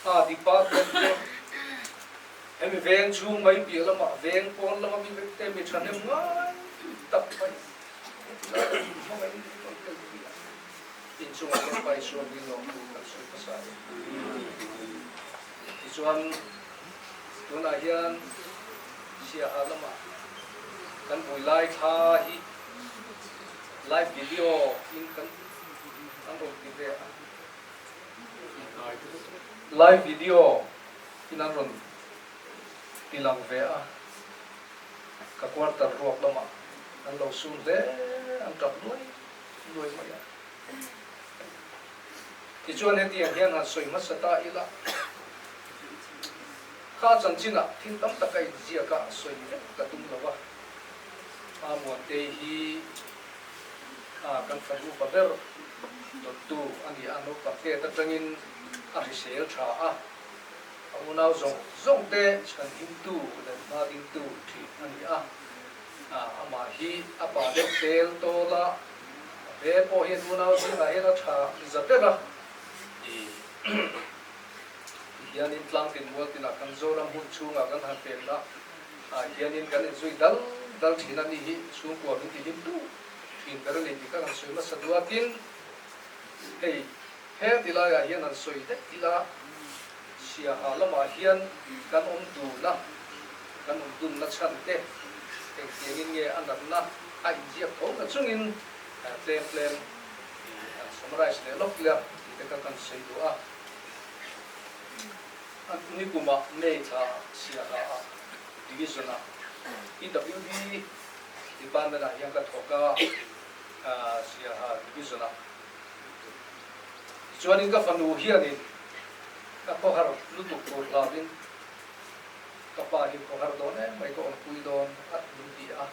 a department te hemi veng chhung mai piah lamah veng pawn lama mi vek te mi thahnem ngai tak mai heti lai min hmangaih in rawn tel pui a, inchungah kan paisuam hi lawmtu kan sawi hmasa a ni. Tichuan. Tunah hian Siaha lamah kan vui lai thla hi live video in kan an rawn ti ve a, live video in an rawn ti lang ve a, ka quarter ruak lamah an lo sun hle, an tap luai luai mai a. Tichuan hetiang hian han sawi hmasa ta ila, kha chanchinah thil tam tak a inziak a, sawi vek ka tum lo va. A Muantei hi a kan fanu pa ber dawttu a ni a, naupang tet atangin a hrisel tha a, a unau zawng zawng te chhanhimtu leh hma dingtu thin a ni a, amah hi a pa deuh tel tawl a, A hmel pawh hian unau zingah hian a tha za ber a, ti hianin tlangtin mual tinah kan Zoram hun chhungah kan han pemna ah hianin kan inzui dal dal thin a ni hi chhungkua min ti hlim duh thin ber a ni tih kha kan sawi hmasa duh a, tin hei heng ti laiah hian han sawi daih ila Siaha lamah hian kan awm dun a, kan awm dunna chhan te engtiangin nge a natna a inziak tho na chungin tlem tlem an summarize leh lawk ila tih te kha kan sawi duh a. Nikumah May thla Siaha ah Division ah PWD Department ah hian ka thawk a, Siaha Division ah. Tichuanin ka fanu hianin ka khawhar lutuk tur hlauhin ka pa hi khawhar dawn em mai ka awmpui dawn a min ti a.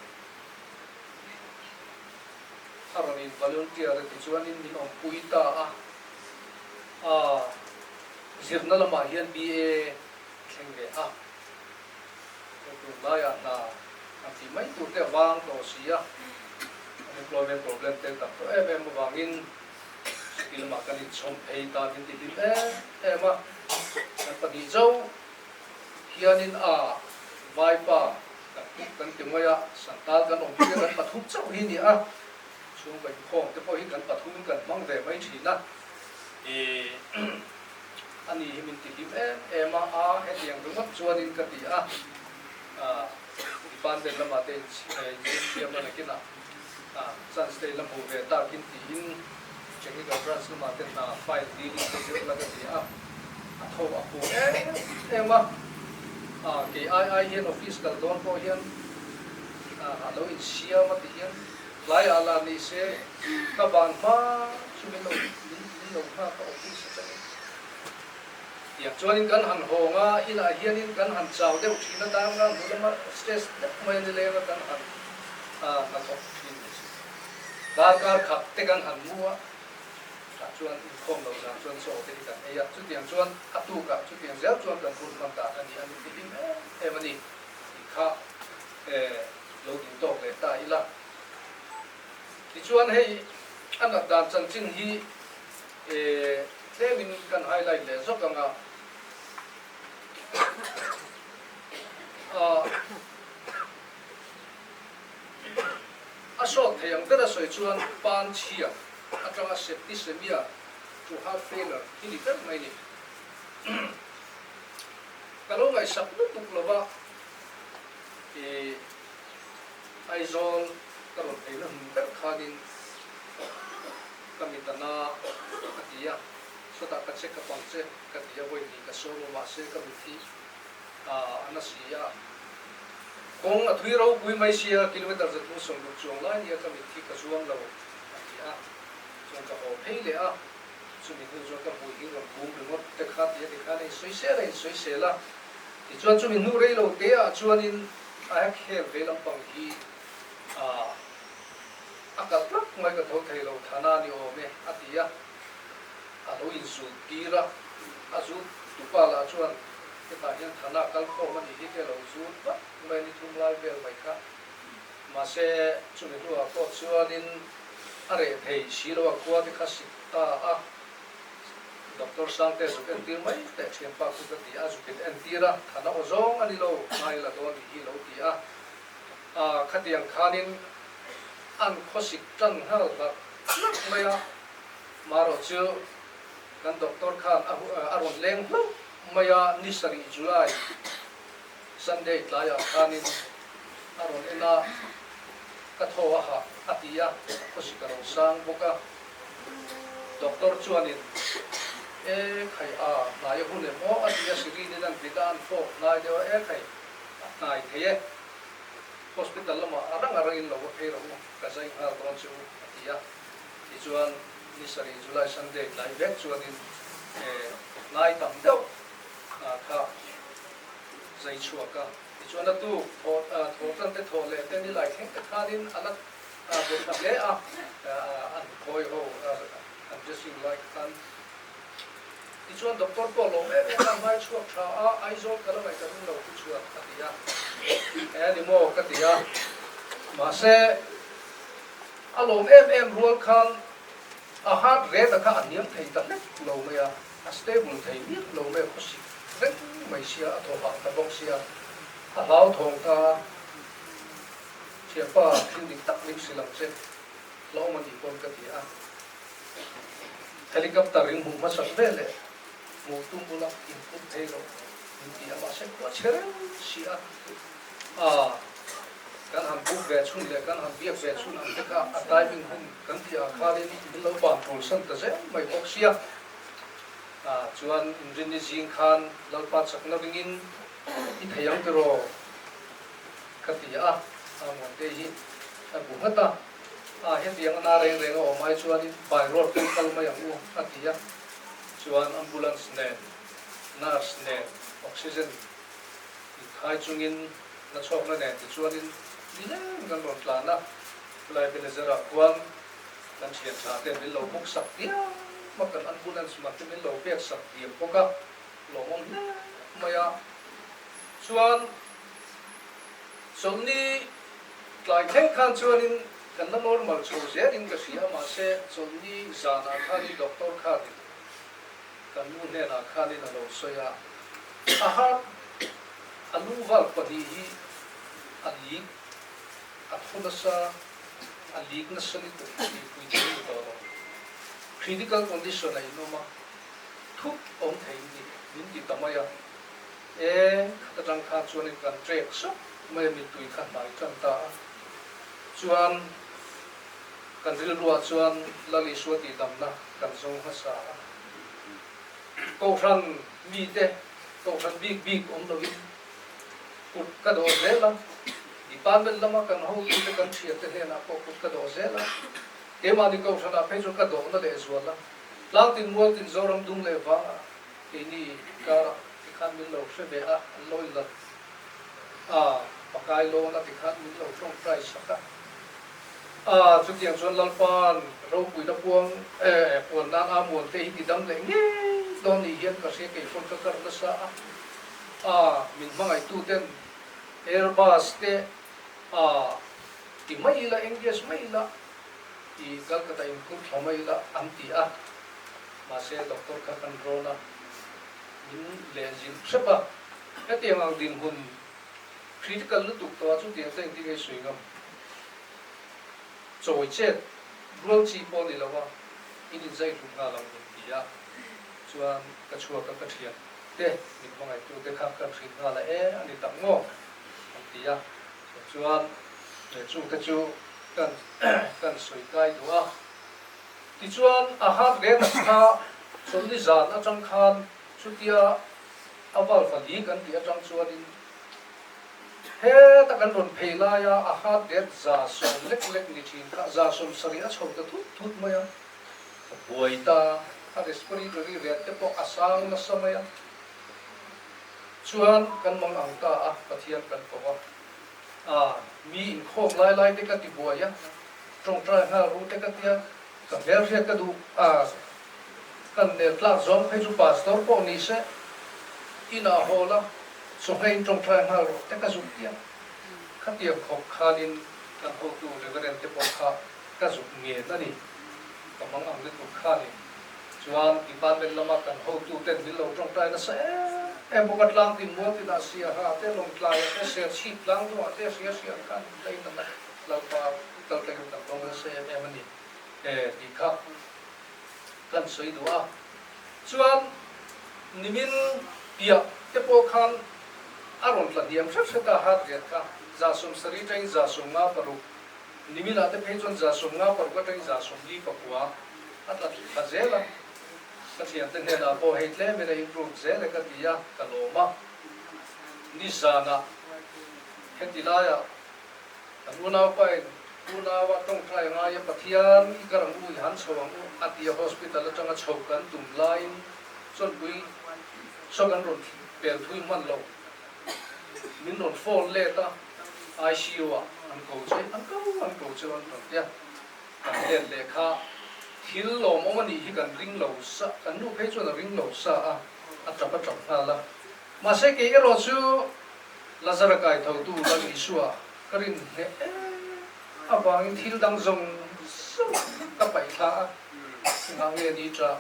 A rawn in volunteer a tichuanin min awmpui ta a. Aa zirna lamah hian BA thleng ve a. Tunlaiah hna an tih mai tur te a vang tawh si a, unemployment problem te tam tawh em em avangin chuti lamah kan inchhawm phei ta min ti hlim em em a. Kan pahnih zo hianin a vaipa kan kuk kan ti mai a, santal kan awm hi kan pathum chauh hi ni a, chhungkaw inkhawm te pawh hi kan pathumin kan hmang ve mai thin a. Ih. A ni hi min ti hlim em em a, a hetiang ringawt chuanin ka ti a, department lamah te inzir thiam a nakinah chance te i la hmuh ve takin tiin technical branch lamah te hna file dealing te zir la ka ti a, a tho a phu em em a, kei ai ai hian office kal dawn pawh hian a lo insiam a ti hian tlaiah lah ni se ka ban hma chu min lo Min lo nghak a office atangin. Tiang chuanin kan han hawng a, inah hianin kan han chau deuh thin a, dar ngang hnu lama stress deuh mai a ni leng a, kan han hnathawk thin a si. Darkar khat te kan han mu a, tah chuan inkhawm lo zan chuan chaw te hi kan ei a, chutiang chuan a tukah chutiang zel chuan kan hun hman dan a ni a ni ti hlim em em a ni tih kha lo duh tawk leh ta ila. Tichuan hei a nat dan chanchin hi tlemin kan highlight leh zawk ang a, a short thei ang bera sawi chuan pan chhia a atanga septicemia to heart failure hi ni ber mai ni. Ka lo ngaihsak lutuk lo va, i Aizawl ka rawn eina hmun ber khanin ka mit a na ka ti a, sawtah ka check up ang che ka ti a, vawi hnih ka sawm a, mahse ka mit hi a na si a, kawng a thui ropui mai sia, kilometer 360 chuang lai nia ka mit hi ka zuam lo a ti a, chuan ka haw phei leh a, chumi hnu chuan ka hmui hi rawn bum ringawt te kha ti a ti khan a insawisel a insawisel a, tichuan chumi hnu rei lo te ah chuanin a hek hel ve lampang hi a kalh tlat mai ka tho thei lo thana ni awm e a ti a, a lo inzut tir a, a zut tupa lah chuan hetah hian thana kal khawm a nih hi te a lo zut vat mai a ni thum lai vel mai kha. Mahse chumi hnuah pawh chuanin a reh thei si lo a, khua te kha sik ta a, Doctor Sangte zuk entir mai teh thianpa khu ka ti a, zuk in entir a, thana aw zawng a ni lo, ngai la dawn nih hi lo ti a, khatiang khanin an khawsik tan nghal hlarh hlarh mai a, marawh chu kan doctor khan a rawn leng hlauh mai a, ni sarih July Sunday tlaiah khanin a rawn en a, ka thaw a hah a ti a, khawsik a lo sang bawk a. Doctor chuanin, E khai a, hnai a hun em aw a ti a, Sirin in an bit a, an fawk hnai deuh a, E khai, a hnai thei e, hospital lamah a rang a rangin lo va phei rawh u, ka zai nghal dawn che u a ti a. Tichuan ni sarih July Sunday tlai vek chuanin e hnai tam deuh kha zai chhuak a, tichuan a tuk thawh thawh tan te thawh leh te nilai thleng te khanin a la bu tha hle a, an khawi ho an dressing lai khan. Tichuan doctor pawh lawm em em a, hmai chhuak tha a, Aizawl ka la ngaih ka ring lo chu chuan a ti a, e ni maw ka ti a, mahse a lawm em em rual khan a heart rate a kha a hniam thei ta hlek lo mai a. A stable thei miah lo mai a khawsik reng mai sia, a thaw hah ta bawk sia, a hlauthawng ta thianpa thil dik tak min hrilh ang che, hlauhawm a nih pawn ka ti a. Helicopter in hmuh hmasak ve leh hmuh tum bula in phut phei rawh min ti a, mahse khua chhe reng si a, aa kan han book ve chhun leh kan han biak ve chhun ang te kha a timing hun kan tih ah khanin min lo ban tul san ta zel mai bawk sia. Chuan inrinni zing khan Lalpa chakna ringin i thei ang tiraw? ka ti a, a Muante hi a bu nghat a, a hetiang a na reng reng a awm ai chuanin by road kan kal mai ang u a ti a, chuan ambulance nen, nurse nen, oxygen inkhai chungin nachhawkna nen tichuanin nileng kan rawn tlan a, khulai Benezera khuan Kan thian tha ten min lo buk sak diam a, kan ambulance man te min lo pek sak diam bawk a, lawmawm hle mai a. Chuan chawlhni tlai thleng khan chuanin kan la normal chho zelin ka hria a, mahse chawlhni zanah khanin doctor khanin kan nu hnenah khanin a lo sawi a, a heart a lu valve pahnih hi a leak a thu nasa. A leak nasa lutuk tih pui thei ni tawh lo. Critical condition a inawm a, thup awm thei ni min ti ta mai a. E, khat atang khan chuanin kan trek sawk mai a, mittui kha hnai tan ta a. Chuan kan rilruah chuan Lal Isua tihdamna kan zawng hmasa a. Kohhran mite, kohhran bik bik awm loin kut ka dawh zel a. Department lama kan hotute kan thiante hnenah pawh kut ka dawh zel a, keimahni kohhranah phei chuan ka dawhna leh zual a, Tlangtin Mualtin Zoram dung leh vangah keini karah tikhan min lo hre ve a, an lo inlat a, pakai lawn a tikhan min lo tawngtai sak a, a chutiang chuan Lalpa'n ropuina puang eh puan nan a muante hi ti dam leh ngei dawn ni hian ka hria kei pawn ka kar nasa a, a min hmangaihtuten Airbus te a ti mai ila, engage mai ila, i Calcutta in khur thla mai ila an ti a, mahse doctor kha kan rawn a, min lehzilh hrep a, hetiang ang dinhmun critical lutuk tawh ah chutiang te engtin nge sawi ngam? Chawi chet rual chi pawh ni lo a. In inzai hlum nghal ang min ti a, chuan ka chhuak a ka thian te min hmangaihtu te kha kan hrilh nghal a e a ni tak maw an ti a, chuan chung te chu kan kan sawi kai duh a. Tichuan a hat reng a kha chawlhni zan atang khan chutia a valve a leak an tih atang chuanin heta kan rawn phei laia a hat ret 110 lek lek ni thin kha 70 a chho ta thut thut mai a, a buai ta a respiratory rate te pawh a sang nasa mai a, chuan kan mang ang ta a Pathian kan ko a. A, mi inkhawm lai lai te ka ti buai a, tawngtai nghal ru te ka tia, ka hmelhriat ka duh a, kan nel tlak zawng phei chu pastor pawh ni se, inah haw la, chawhmeh in tawngtai nghal rawh te ka zuk tia, khatiang khawp khanin kan hotu Reverend te pawh kha ka zuk ngen a ni, ka mang ang lutuk khanin. Chuan department lama kan hotuten min lo tawngtai nasa em em bawk a, tlang tin mual tinah Siaha te, Lawngtlaiah te, Serchhip tlang dawhah te hria hria ang khan min tlai nana Lalpa kal tlakin kan tawng nasa em em a ni tih kha kan sawi duh a. Chuan nimin piah te pawh khan a rawn tla hniam hret hret a, heart rate kha 70 atangin 56 Niminah te phei chuan 56 atangin 49 a tla thla zel a, ka thiante hnenah pawh hei tlemin a improve zel e ka ti a, ka lawm a. Nizanah heti laiah kan unaupain unaua tawngtai a ngai a, Pathian i kar ang u, i han chho ang u a ti a, hospital atanga chho kan tum laiin chawnpui saw kan rawn pel thui hman lo, min rawn phone let a. ICU ah an ko che, an ko an ko che an rawn ti a, kan let leh kha thil lawmawm a nih hi kan ring lo sa, kan nu phei chuan a ring lo sa a, a tap a tap nghal a. Mahse kei erawh chu Lazara kai thotu Lal Isua ka rin hneh em avangin thil dang zawng zawng ka paih thla a, engah nge ni tah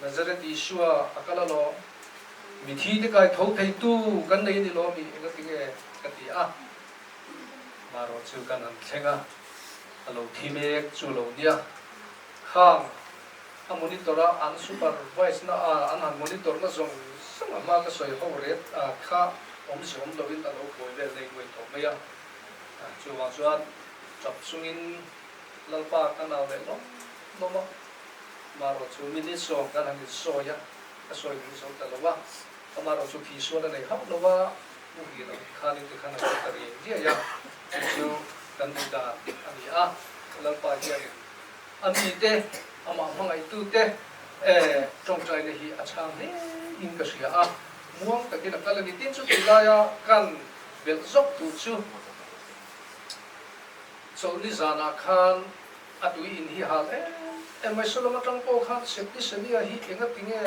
Nazareth Isua a kal alawm, mithi te kai tho thei tu kan nei a ni lawm i enga tinge ka ti a, marawh chu kan han thleng a, a lo thi mek chu lo nia, khang a monitor a an supervise na a an han monitor na zawng zawng a hma ka sawi ho ret a kha awmze awm lovin a lo buai vel nei nuai tawh mai a, chuvang chuan tap chungin Lalpa ka nau leh lawm lawm a. Marawh chu minute sawm kan han insawi a, ka sawi ding zo ta lo a, amarawh chu thi sual a nei hauh lo a, muhil ang khanin tikhan a kal ta riai riai a, chu chu kan duh dan a ni a, Lalpa hianin a mite, amah hmangaihtute tawngtaina hi a chhang hle in ka hria a, muang takin a kal a ni. Tin, chutih laia kan belh zawk duh chu chawlhni zanah khan, A tui in hi hal em em mai. Solom atang pawh khan Septicemia hi enga tinge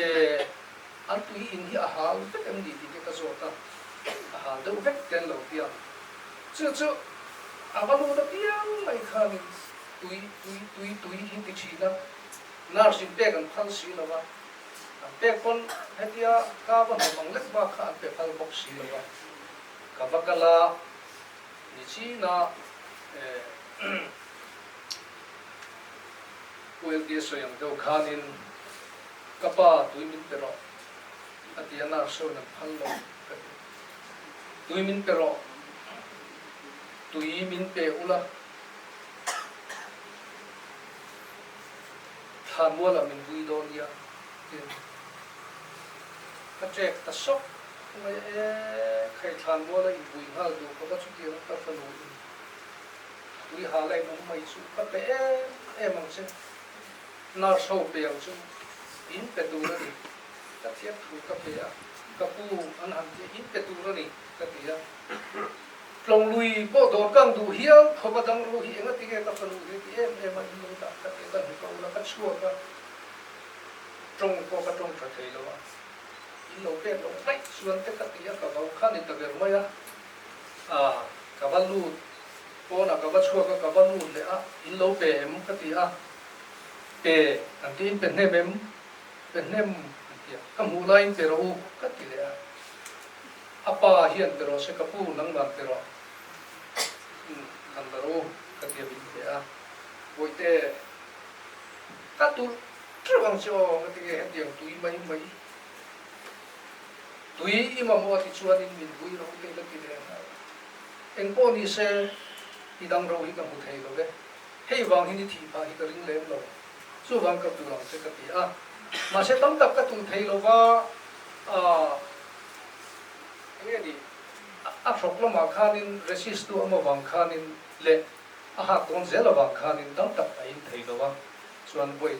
eh an tui in hi a hal vek em ni tih te ka zawt a, a hal deuh vek te an lo ti a. Chu chu a va lut apiang mai khanin tui tui tui tui hi ti thin a, nurse in pek an phal si lo a, an pek pawn hetia ka va hnawm ang lek bak kha an pe phal bawk si lo a, ka va kal a. Nichina ULT sawi ang deuh khanin ka pa tui min pe rawh a ti a, nurse ho in an phal lo ka ti. Tui min pe rawh, tui min pe ula, thlanmualah min vui dawn nia tiin ka ṭek ta sawk. Mai e, khai thlan mual a inbui nghal duh khawp a chutiang ka fanu in tui ha la in awm mai chu ka pe em em ang che, nurse ho pe ang chu in pe tur a ni, ka thiam thu ka pe a, ka pu an han ti a in pe tur a ni ka ti a, tlawng lui pawh dawr kang duh hial khawp a dang ru hi enga tinge ka fanu hi ti em em a in lo dah ka ti a, ka hnu ka ul a, ka chhuak a, tawng pawh ka tawng tha thei lo a. In lo pek loh daih chuan te ka ti a, ka vau kha ni ta ber mai a, ah ka va lut pawnah ka va chhuak a, ka va lut leh a, in lo pe em ka ti a, pe an ti in pe hnem em, pe hnem an ti a, ka hmuh laiin pe rawh u ka ti leh a, a pa hian pe rawh se ka pu nangmah pe rawh han la rawh u ka ti a min pe a, Bawihte. Ka tulh teuh ang che aw, ngatinge hetiang tui mai mai tui i mamawh a ti chuanin min vui ro te la ti ve nghal. Engpawh ni se i dang ro hi ka hmu thei lo ve, hei vang hian i thih phah hi ka ring lem lo, chuvang ka tulh ang che ka ti a. Mahse tam tak ka tulh thei lo va, aah enge ni a hrawk lamah khanin resist tu awm avang khanin leh A hak dawn zel avang khanin tam tak a in thei lo a, chuan vawi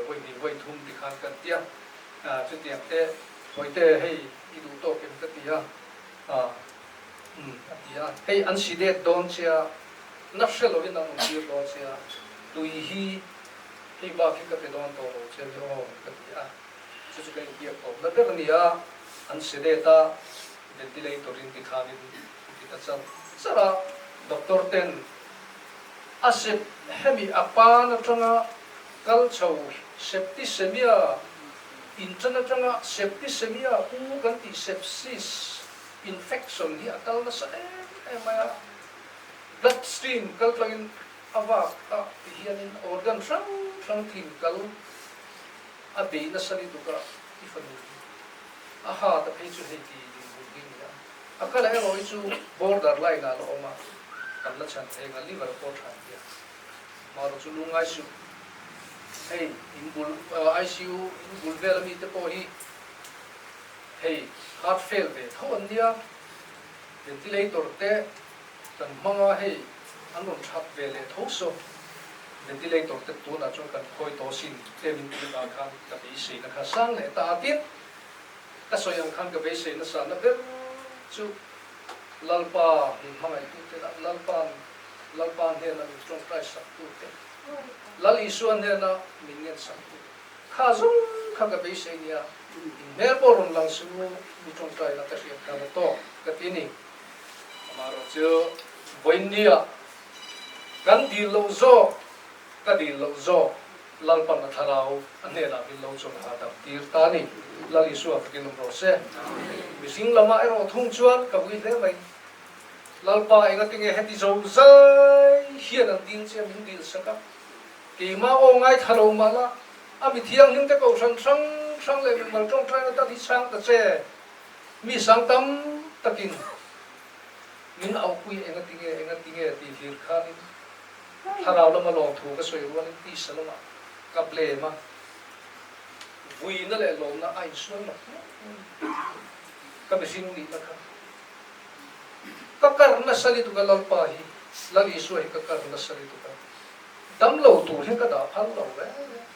vawi hnih vawi thum ti khan kan ti a, chutiang te Hawite hei i duh tawk em ka ti a, umm a ti a, hei an si det dawn che a, na hre lovin an awm tir dawn che a, tui hi hei bak hi ka pe dawn tawh lo che ni aw ka ti a, chu chu ka inbiak tawp na ber a ni a, an si det a, ventilator in ti khanin ti ta char char a, doctor ten a sep hemi a pan atanga kal chho septicemia intan atanga septicemia u kan tih sepsis infection hi a kal nasa em em mai a, blood stream kal tlangin a vak a ti hianin organ hrang hrang thin kal a bei nasa lutuk a i fanu hi a hat a phei chu hei ti dinhmun hi a ni a. A kal erawh hi chu border line ah la awm a, kan la chhan thei anga liver pawh tha nia. Marawh chu lungngai suh. Hei in bul ICU in bul vel ami te pawh hi hei heart fail ve tho an nia, ventilator te kan hmang a hei an rawn that ve leh tho saw ventilator te tunah chuan kan khawi tawh sin tlem in tih vang khan ka beiseina kha sang leh ta a tin. Ka sawi ang khan ka beisei nasa na ber chu Lalpa min hmangaihtute lah Lalpa'n Lalpa hnena min tawngtai saktute, Lal Isua hnena min ngen saktute kha zawng kha ka beisei nia, in hmel pawh rawn lang suh u, mi tawngtai na ka hriat khan a tawk ka ti ni. Amaherawh chu vawiinnia kan dil loh zawk ka dil loh zawk Lalpan a thlarau a hnenah min lo chawlh hahdam tir ta a ni. Lal Isua fakin awm rawh se. Mihring lamah erawh thung chuan ka vui hle mai. Lalpa engatinge heti zo zai hian an dil che a min dil sak a. Keimah aw ngaithla lo mah la, a mi thianghlim te kohhran hrang hrang leh mimal tawngtaina tal hi chhang ta che. Mi sang tam takin min auhpui engatinge engatinge tih hlir khanin Thlarau lama lawmthu ka sawi rualin tisa lamah ka blame a, vuina leh lawmna a insual mak hle mai. Ka mihring nihna kha ka kar nasa lutuk a, Lalpa hi, Lal Isua hi ka kar nasa lutuk a, damlo tur hian ka dah phal lo reng reng.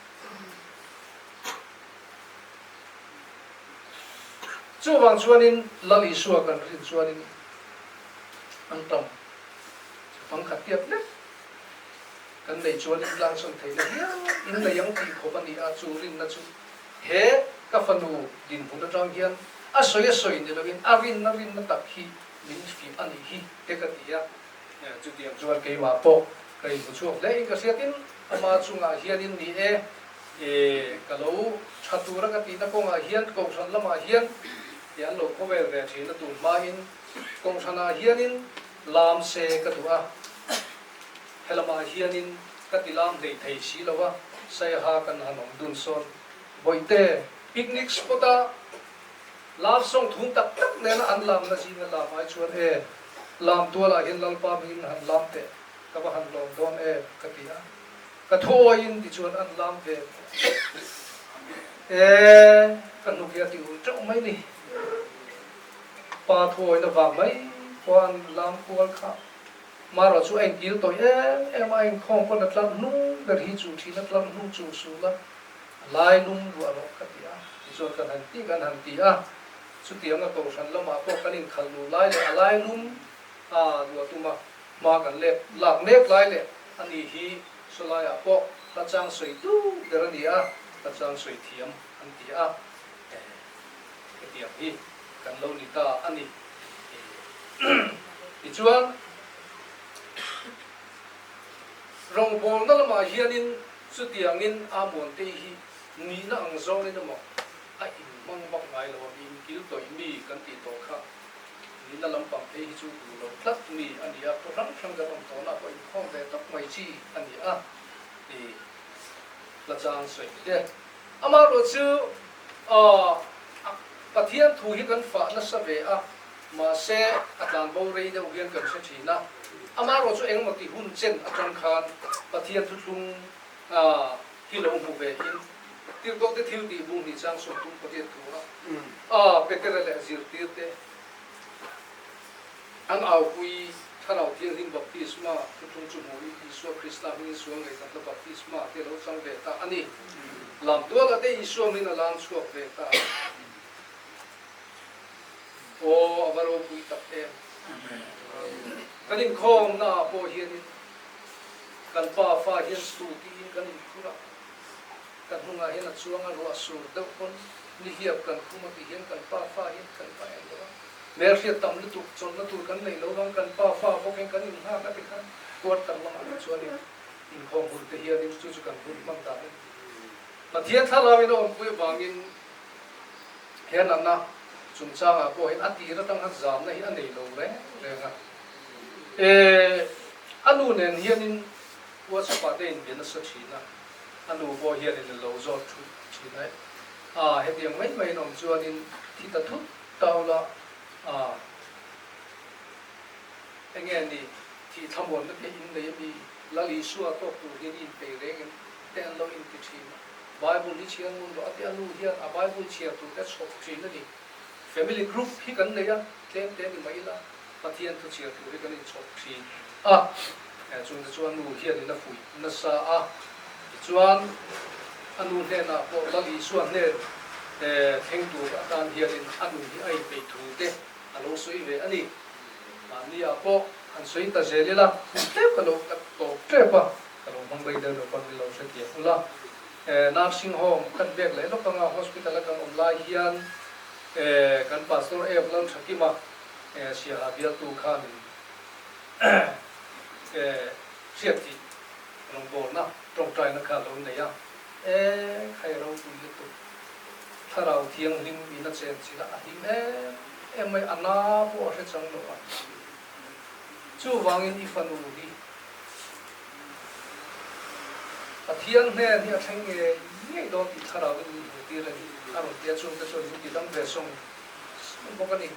Chuvang chuanin Lal Isua kan rin chuanin an tam. Pangkhat tiat lek kan nei chuan in tlangsawn thei la hial in nei ang tih khawp a ni a, chu rinna chu he ka fanu dinhmun atang hian a sawi a sawi ni loin a rinna rinna tak hi min fih a nih hi te ka ti a. Chutiang chuan keimah pawh ka inhmu chhuak hle in ka hriatin ama chungah hianin ni e, ka lo tha tura ka tihna kawngah hian kohhran lamah hian ti an lo khawvel ve thin a tun hmain kohhranah hianin Lam se ka duh a, helamah hianin ka ti lam hlei thei si lo a, Saiha kan han awm dun sawn. Bawihte, picnic spot a love song thum tak tak nena an lamna zinga lam ai chuan e, lam tualah hian Lalpa hmingin han lam teh, ka va han lawm dawn em ka ti a, ka thuawiin tichuan an lam ve e, ka hnuk hi a ti ul teuh mai ni. Pa thuawina vang mai pawh an lam kual kha. Marawh chu a inkil tawih em em a, a inkhawm pawn a tlar hnung ber hi chu thin a tlar hnung chu sul a, a lai lum luah rawh ka ti a, tichuan kan han ti kan han ti a, chutiang a kohhran lamah pawh kan inkhalh luh lai leh a lai lum a luah tum a, hma kan lep lak mek lai leh a ni hi sawlaiah pawh hla chang sawi tu ber a ni a, hla chang sawi thiam an ti a. Hetiang hi kan lo ni ta a ni. Tichuan, rawngbawlna lamah hianin chutiangin Amuantei hi nihna ang zawngin emaw a inhmang vak ngai lo a, mi inkil tawih mi kan tih tawh kha nihna lampang phei hi chu duh lo tlat mi a ni a, khaw hrang hrang kan awm tawhna pawh inkhawm ve tawp mai chi a ni a. Hla chang sawi te. Amaherawhchu aw Pathian thu hi kan fah nasa ve a, mahse a tlanbo rei deuh hian kan hre thin a. Amaherawhchu engemaw ti hun chen atang khan Pathian thuthlung hi lo hmu ve in tirhkoh te thil tih bung hnih chang 30 Pathian thu a Petera leh zirtir te An aupui Thlarau Thianghlim baptisma thuthlung chu hmuhin Isua Krista hmingin sual ngaihtatna baptisma te lo chang ve ta a ni. Lamtualah te Isua hmingin a lang chhuak ve ta a. Aw, a va ropui tak em! Kan inkhawmna ah pawh hianin kan pa fa hian scooty in kan inphur a, kan hnungah hian a chuang a, ruah sur deuh pawn nihliap kan khum a tih hian kan pa fa hian kan pa en lo a. Hmelhriat tam lutuk chawlhna tur kan neih lo vang kan pa fa bawk hian kan innghak a tikhan quarter lamah te chuanin inkhawm hun te hianin chu chu kan hun hman dan a ni. Pathian thlalauin a awmpui avangin he natna chungchangah pawh hian a tir atang khan zamna hi a nei lo reng reng a. E a nu nen hianin WhatsApp ah te inbe nasa thin a, a nu pawh hianin a lo zawt thut thin a, a hetiang mai maiin awm chuanin thi ta thut Taula a enge ni thih thlamuanna te in nei ami Lal Isua tawk tur hian i inpei reng em te an lo inti thin a, Bible hi chhiar ngun rawh a ti a nu hian a Bible chhiar tur te chhawp thin a ni. Family group hi kan nei a, tlem te ni mai ila Pathian thu chhiar tur hi kan inchhawp thin a, chung te chu a nu hian in a fuih nasa a, tichuan a nu hnenah pawh Lal Isua hnen thleng tur atan hianin a nun hi a inpeih thu te a lo sawi ve a ni. Mahni ah pawh han sawi ta zel ila, hun tlem ka lo ka tawp tep a, ka lo hmang rei deuh lo pawn min lo hrethiam ula. Nursing home kan bek leh lawk anga hospital a kan awm lai hian kan Pastor Ev Lalthakima Siaha bialtu khanin hriat tih rawngbawlna tawngtaina kha a lo nei a, e khai ropui lutuk, thlarau thianghlim in a chen chilh a, a hlim em em mai, a na pawh a hre chang lo a, chuvangin i fanu hi Pathian hnen hi a thleng ngei ngei dawn tih thlarauin min hmuhtir a ni, a rawn ti a, chungte chuan min ti dam ve sawng sawng bawk a ni.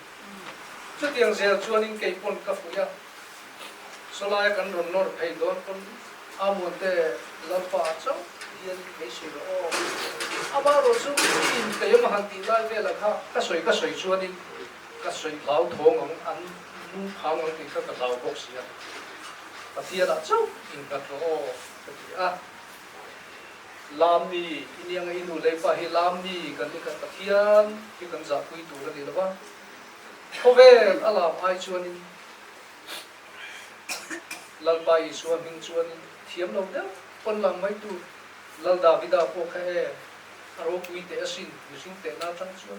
Chutiang zel chuanin kei pawn ka fuih a, sawlaia kan rawn nawr phei dawn pawn Amuante Lalpa chauh hian beisei rawh aw. Amaherawh chu i inpeih emaw han tih lai velah kha ka sawi ka sawi chuanin ka sawi hlau thawng ang, an lungphang ang tih kha ka hlau bawk si a. Pathianah chauh innghat rawh aw ka ti a. Lammi, i nianga i nu lei pa hi Lammi kan ni kan Pathian hi kan zahpui tur a ni lo va, khawvel a lam ai chuanin Lalpa Isua hming chuanin thiam lo deuh pawn lang mai tur Lal Davida pawh kha e, a ropui teh asin, mihring tehna atang chuan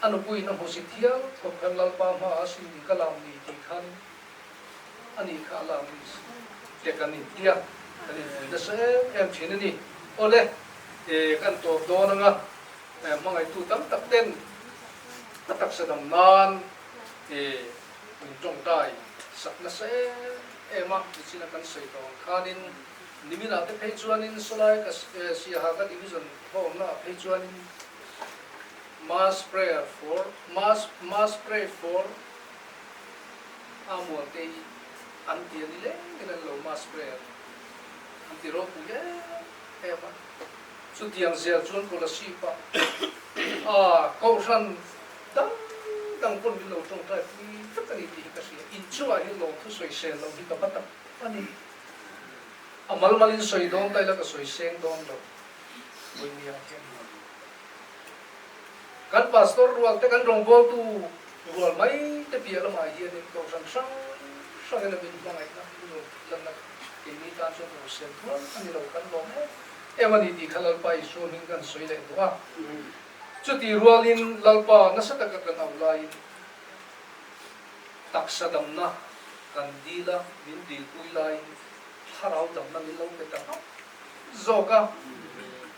a nupuiin a hmusit hial khawp khan Lalpa hmaah asin i ka lam ni tih khan A nih kha a lak ni te kan intia, kan inpui nasa em em thin a ni. Awle, kan tawp dawn anga hmangaihtu tam tak ten a taksa dam nan min tawngtai sak nasa em em a, nichina kan sawi tawh ang khanin niminah te phei chuanin sawlai ka Siaha ka division khawmna ah phei chuanin mass prayer for mass mass pray for A muante hi an ti a ni lengin an lo mass prayer an ti ropui em em a. Chutiang zel chuan Kolasib ah a Kohhran dang dang pawn min lo tawngtai pui vek a ni tih hi ka hria. Inchungah hian lawmthu sawi sel lo hi ka va tak a ni. A mal malin sawi dawn ta ila ka sawi seng dawn lo. Vawinia hian kan pastor rual te kan rawngbawltu Rual mai te piah lamah hianin kohhran hrang hrangin a min hmangaihna min rawn tih lanna keini tan chuan ur sen thual a ni lo kan lawm em em a ni tih kha Lalpa Isua hming kan sawi leh duh a. Chutih rualin Lalpa nasa taka kan auh laiin taksa damna kan dil a, min dilpui laiin thlarau damna min lo pe ta hauh zawk a.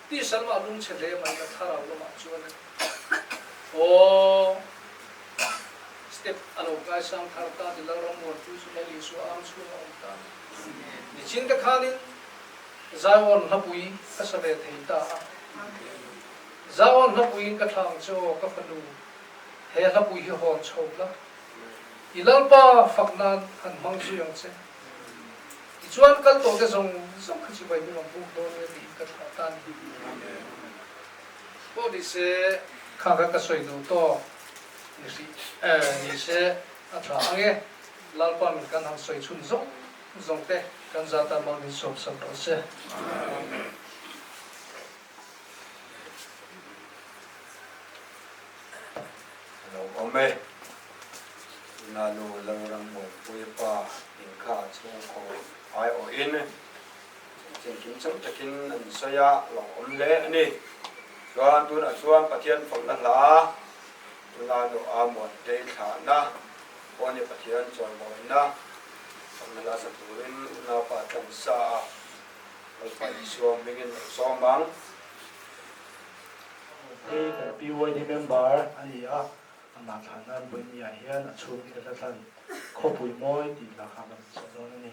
Tisa lamah lungchhe hle mai la thlarau lamah chuan Aw, step a lo kai sang thar ta ni Lalram Muanpui chu Lal Isua ang chhung a awm ta ni. Nichin te khanin. Zion hlapui ka sa ve thei ta a. Zion hlapuiin ka thlang che aw ka fanu, he hlapui hi hawn chho la, i Lalpa fak nan han hmang zui ang che. Tichuan kal tawh te zawng zawng kha chibai min rawn buk dawn nia tiin ka thlah ta a ni. Pawh ni se kha kha ka sawi duh tawk ni hrih ni se a tha ang e. Lalpa min kan han sawi chhun zawng zawng te kan zat a mal min sawm sak rawh se. A lo awm e. Tuna nu Zoram Muanpuia pa inkha chhungkaw aiawhin chanchin kimchang takin an sawi a, a lo awm hle a ni. Chuan tunah chuan Pathian fakna hla tuna nu a Muantei thlahna pawh ni Pathian chawimawina fakna hla sa turin unaupa tlansa a Lalpa Isua hmingin lo sawm ang. Hei kan PYD member a ni a, amah thlan nan Buaini-ah hian a chhungte hla thlan Khawpui Mawi tih hla kha kan sa dawn a ni.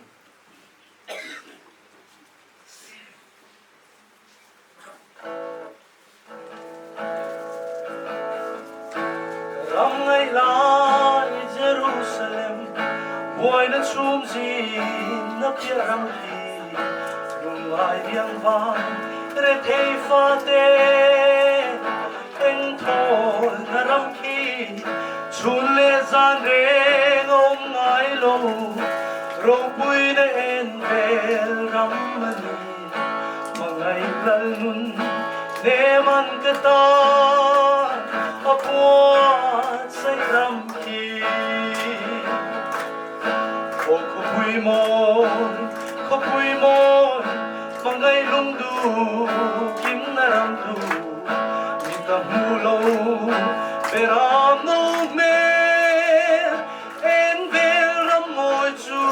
Ram ngaih lai Jerusalem buaina chhum zin na piah ram hi lungngai riang vang rethei fate eng thawl na ram khi chhun leh zan reng a awm ngai lo ropui na en vel ram a ni. Hmangaih lal nun nem an ka tan a buatsaih ram khi. Aw khawpui mawi, khawpui mawi, hmangaih lungdu kimna ram tu, mi ta hmu lo beram no hmel en vel ram mawi chu.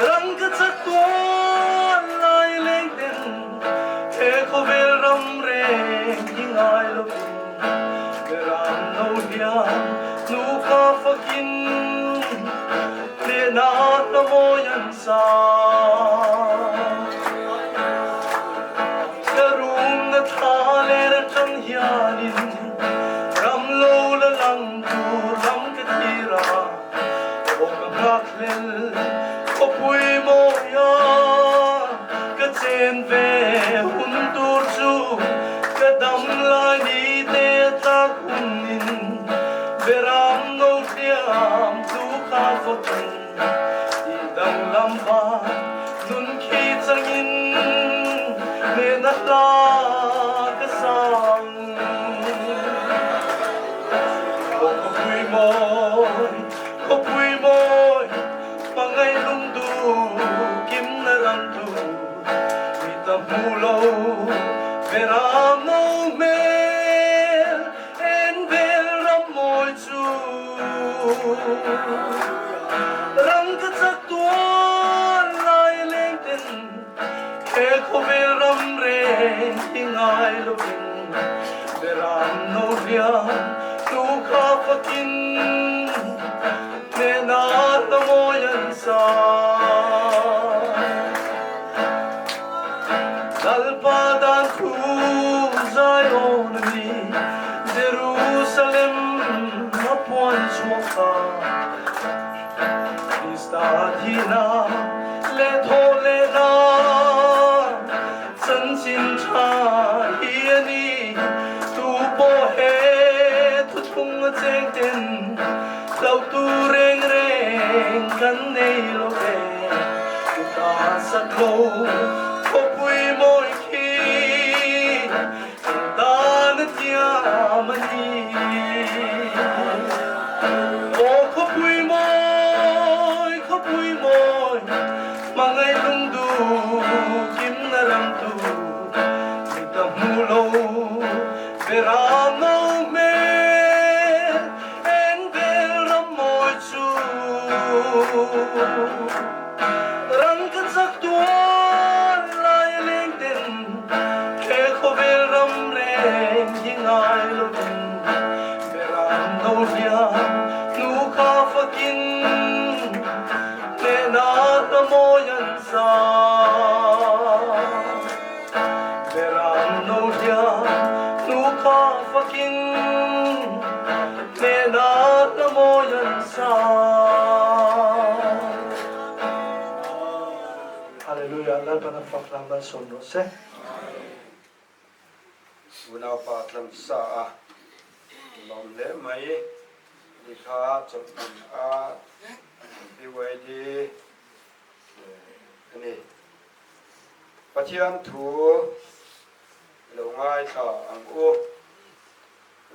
Rang ka chak tual lai leng ten he khawvel ram reng hi ngai lovin ram no hian nu kha fakin lehna hla mawi an sa. Ka rumna thla ler atang hianin ram lo la lang tur ram ka thlir a. Aw ka nghakhlel khawpui mawia ka chen ve hun tur chu ka dam lai ni te tlak hunin beram no hliam tu kha fawtin i danglam van nun khi changin nena hla ka sang. Aw khawpui mawi, khawpui mawi, hmangaih lungdu kimna ram tu, mi ta hmu lo beram no hmel en vel ram mawi chu. Rang ka chak tual lai leng ten He khawvel ram reng hi ngai lovin beram no hliam tu kha fakin hnena hla mawi an sa. Lalpa dan thu Zion a ni, Jerusalem a puan chhuak ta. Krista thihna leh thawh lehna chanchin tha hi a ni. Tu pawh he thuthung a cheng ten hlauhtu reng reng kan nei lo ve. Tu ta sak lo khawpui mawi khi Kan tan a tiam a ni. Aw khawpui mawi, khawpui mawi, hmangaih lungdu kimna ram tu, mi ta hmu lo beram no hmel en vel ram mawi chu. Rang ka chak tual lai leng ten he khawvel ram reng hi ngai lovin beram. ta. Hallelujah Lalpan a fak hla malsawm rawh se. Unaupa tlansa a lawm hle mai ni kha chawlhhmun a BYD a ni. Pathian thu lo ngaithla ang u.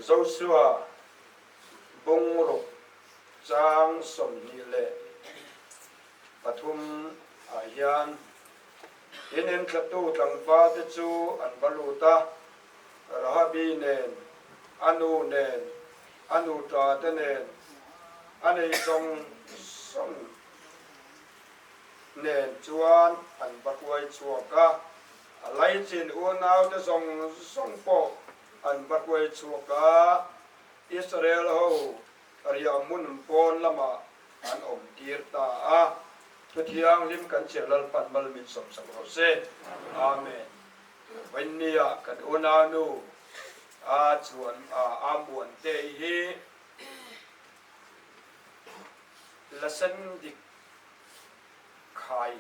Joshua bungruk chang 23 ah hian In enthlatu tlangval te chu an va lut a, Rahabi nen, a nu nen, a nuṭa te nen, a nei zawng zawng nen chuan an va hruai chhuak a, a laichin unau te zawng zawng pawh an va hruai chhuak a, Israel ho riahhmun pawn lamah an awm tir ta a, Thu thianghlim kan chhiar Lalpan mal min sawmsak rawh se. Amen. Vawiinnia kan unaunu a chuan a amuan te hi la sen dik khai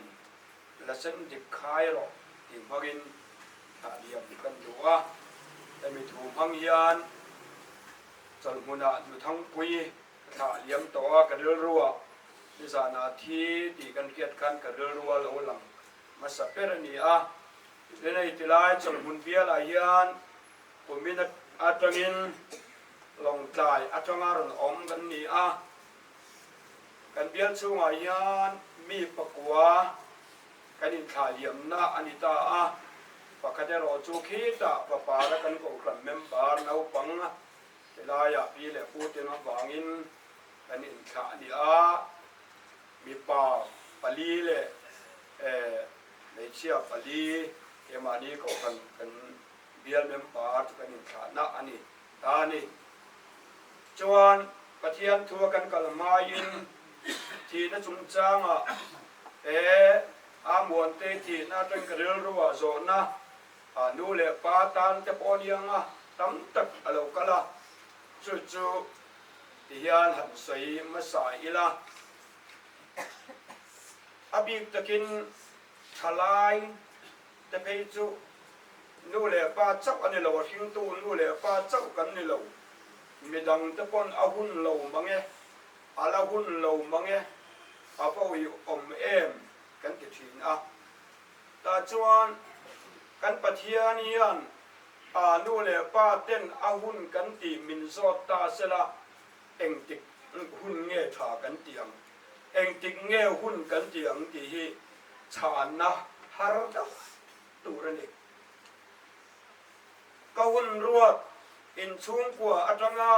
la sen dik khai rawh tih hmangin thlah liam kan duh a, hemi thu hmang hian chawlhmunah Nuthangpui Thlah liam tawh a ka rilru ah nizanah thi tih kan hriat khan ka rilru a lo lang hmasa ber a ni a. Lenei tilai chawlhmun bialah hian kumin atangin Lawngtlai atanga rawn awm kan ni a. Kan bial chhungah hian mi pakua kan inthlah liamna a ni ta a. Pakhat erawh chu khitah Vapara kan kohhran member naupang Helaiah pi leh pu te avangin kan inthlah a ni a, mipa pali leh hmeichhia pali keimahni kohhran kan bial member chu kan inthlahna a ni ta a ni. Chuan Pathian thua kan kal hmain thihna chungchangah he Amuante thihna atangin ka rilruah zawhna A nu leh pa tan te pawh aniang a, tam tak a lo kal a, chu chu ti hian han sawi hmasa ila. A bik takin thalai te phei chu nu leh pa chauh a ni lo, a hringtu nu leh pa chauh kan ni lo, midang te pawn a hun lo mang e, a la hun lo mang e, a va uiawm em kan ti thin a. Tah chuan kan Pathian hian a nu leh pa ten a hun kan tih min zawt ta sela engtik hun nge tha kan tih ang, engtik nge hun kan tih ang tih hi chhanna har deuh tur a ni. Ka hun ruat inchhungkua atanga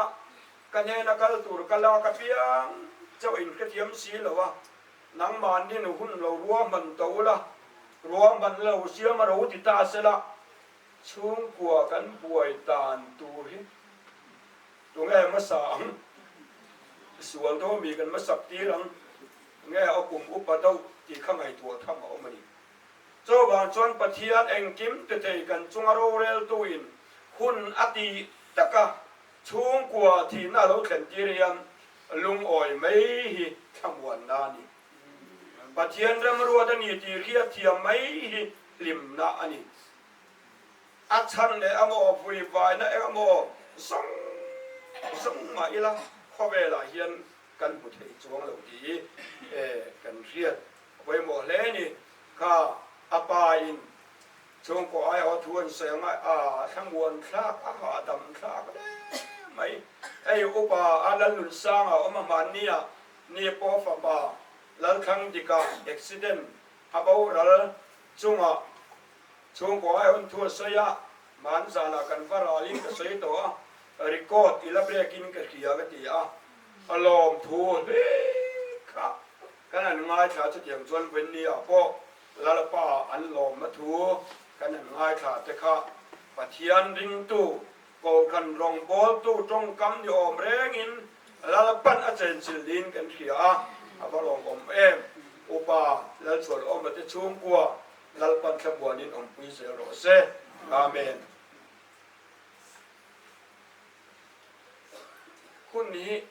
ka hnena kal tur ka lak apiang chauh inhrethiam si lo a, Nangmahnin hun lo ruahman to ula, ruahman lo siam a ro ti ta sela, chhungkua kan buai dan tur hi tunge hmasa ang? Sual daw mi kan hmasak tir ang nge a kum upa deuh tih kha ngaihtuah tham a awm a ni. Chuvang chuan Pathian engkim ti thei kan chunga roreltuin hun a tih taka chhungkua thihna a lo thlen tir hian Lungawi mai hi thlamuanna a ni. Pathian remruat a ni tih hriat thiam mai hi hlimna a ni. A chhan leh a maw, vuivaina eng emaw zawng zawng mah ila khawvelah hian kan hmu thei chuang lo tih hi kan hriat a pawimawh hle a ni. Kha a pa in Chhungkaw aiawh thu an sawi ang a, thlamuan thlak a hahdam thlak hle mai. Hei upa a Lalnunsanga awm a hmannia ni pawh fapa Lalthangdika accident a boral chunga chhungkaw aiawh an thu a sawi a, hman zanah kan va ralin ka sawi tawh a, record i la break in ka hria ka ti a, a lawm thu hle kha kan han ngaithla chutiang chuan Wendy-ah pawh Lalpa an lawmna thu kan han ngaithla te kha Pathian ringtu, Kohhran rawngbawltu tawngkam ni awm rengin Lalpan a chenchilh niin kan hria a, a va lawmawm em. Upa Lalchhuanawma te chhungkua Lalpan thlamuanin awmpui zel rawh se. Amen. Hun hi.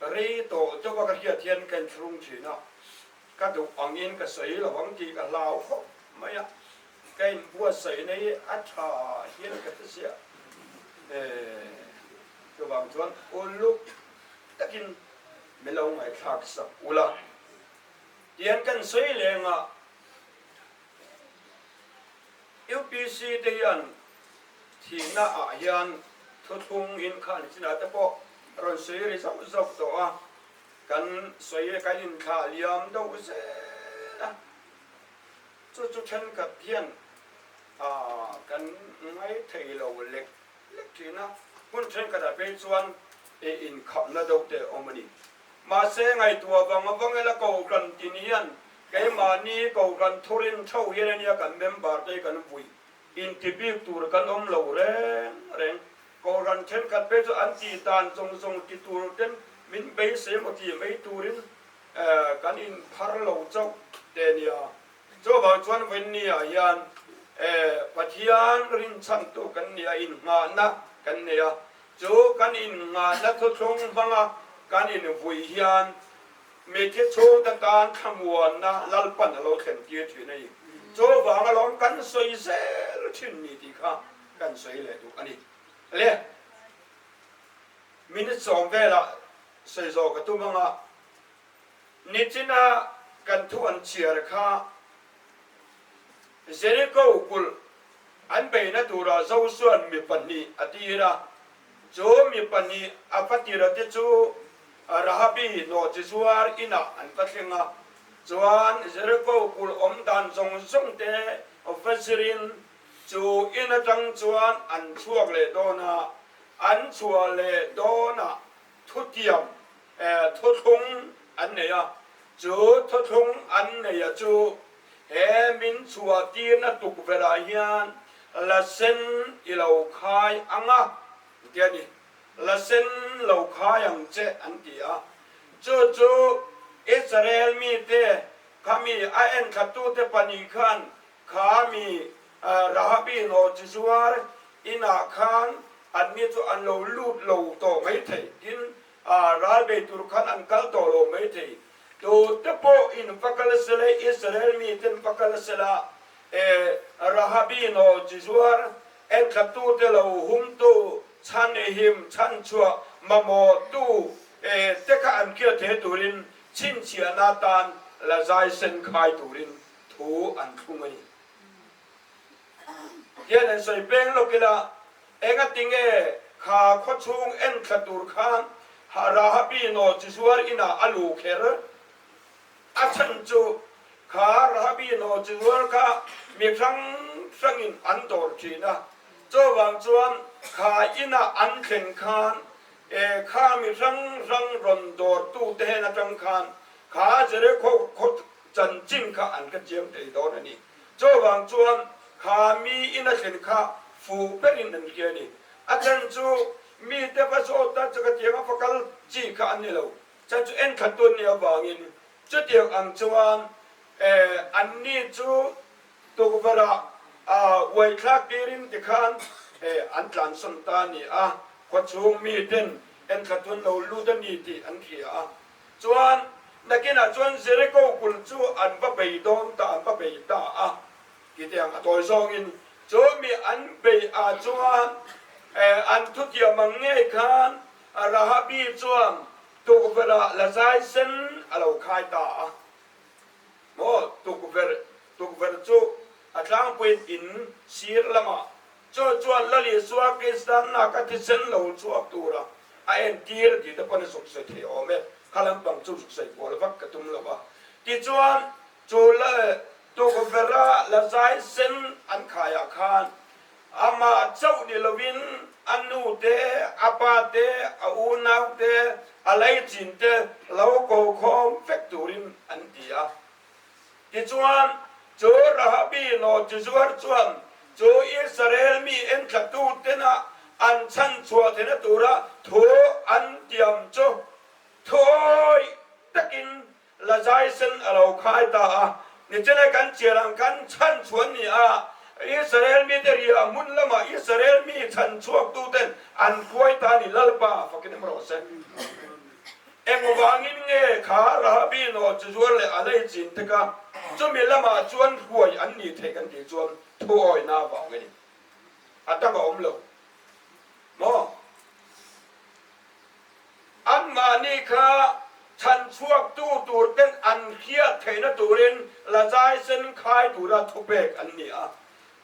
Rei tawh deuh a ka hriat hian ka inthlung thin a, ka duh angin ka sawi lo ang tih ka hlau khawp mai a, ka inbuatsaihna hi a tha hian ka hre sia. Chuvang chuan uluk takin min lo ngaihthlak sak ula tian kan sawi leng a, UPC te hian Thihna ah hian thuthlung in khan chinah te pawh rawn sawi ri zauh zauh tawh a, kan sawi kan inthlah liam deuh zel a, chu chu thenkhat hian kan ngai thei lo lek lek thin a, hmun thenkhatah phei chuan inkhapna deuh te a awm a ni. Mahse ngaihtuah vang vang ila Kohhran tin hian keimahni Kohhran thurin theuh hian ania kan member te hi kan vui Inti bik tur kan awm lo reng reng. Kohhran thenkhat phei chu an tih dan zawng zawng ti tur ten min beisei emaw tih mai turin kan inphar lo chauh te nia. Chuvang chuan Vawinia hian Pathian rinchhantu kan nia, innghahna kan nei a. Chu kan innghahna thuthlung hmanga kan invui hian Mitthi chhungte tan thlamuanna Lalpan a lo thlen tir thin a ni. Chuvang alawm kan sawi zel thin ni tih kha kan sawi leh duh a ni. Le, minute sawm velah sawi zawh ka tum anga nichina kan thu an chhiar kha Jericho kulh an beihna turah Josua'n mi pahnih a tir a, Chu mi pahnih a va tira te chu Rahabi nawhchizuar inah an va thleng a, chuan Jeriko kulh awm dan zawng zawng te va zirin chu in atang chuan an chhuak leh dawn a, an chhuah leh dawnah thutiam thuthlung an nei a, chu thuthlung an nei a chu he min chhuah tirna tukverhah hian La sen i lo khai ang a, an ti a ni. La sen lo khai ang che, an ti a. Chu chu Israel mite khami a enthlatute pahnih khan kha mi Rahabi nawhchizuar inah khan anni chu an lo lut lo tawh maithei. Tin, ral bei tur khan an kal tawh lo maithei. Tute pawh in va kal sela, Israel miten va kal sela, E Rahabi naw chizuar, enthlatute lo humtu, chhan ehim, chhan chhuah mamawhtu e te kha an kiat the turin chhinchhiahna tan la zai sen khai turin thu an thlung a ni. Hian an sawi peng lawk ila, engatinge kha khawchhung enthla tur khan Rahabi naw chizuar inah a lu kher? A chhan chu kha Rahabi naw chi rual kha mi hrang hrangin an dawr thin a, chuvang chuan kha inah an thlen khan e kha mi hrang hrang rawn dawrtute hen atang khan kha Jerikho khaw chanchin kha an hre chiang thei dawn a ni. Chuvang chuan kha mi ina thlen kha fuh berin an hria a ni. A chhan chu mite va zawt a chakatiang a va kal chi kha an ni lo. Chan chu en khat tun ni avangin chutiang ang chuan anni chu tukverhah uai thlak tirin tikhan an tlansawn ta a ni a, khawchhung miten en thla tun lo lut a ni tih an hria a. Chuan nakinah chuan Jeriko kulh chu an va bei dawn ta, an va bei ta a titiang a tawi zawngin chu mi an bei ah chuan an thutiam ang ngei khan Rahabi chuan tukverhah la zai sen a lo khai ta a. Maw tukverh, tukverh chu a tlangpuiin in sir lamah chu chuan Lal Isua Kristan nak a thisen lo chhuak tura a entir tih te pawn a zuk sawi thei awm e. Kha lampang chu zuk sawi kual vak ka tum lo va. Tichuan chu tukverha la zai sen an khaiah khan Amah chauh ni lovin a nu te, a pa te, a unau te, a leichin te lo ko khawm vek turin an ti a. Tichuan, chu Rahabi nawhchizuar chuan chu Israel mi enthlatu tena an chhanchhuah theihna tura thu an tiam chu thuawih takin La zai sen a lo khai ta a, nichina kan chiar ang khan chhan chhuan ni a, Israel mite riah hmun lamah Israel mi chhan chhuaktuten an hruai ta a ni, Lalpa fakin em rawh se. Engvangin nge kha Rahabi naw chu zuar leh a lei chin te kha chumi lamah chuan hruai an nih theih kan tih chuan thuawihna vang a ni. A dang a awm lo maw? Anmahni kha chhanchhuaktu tur ten an hriat theihna turin lazai sen khai tura thupek an ni a.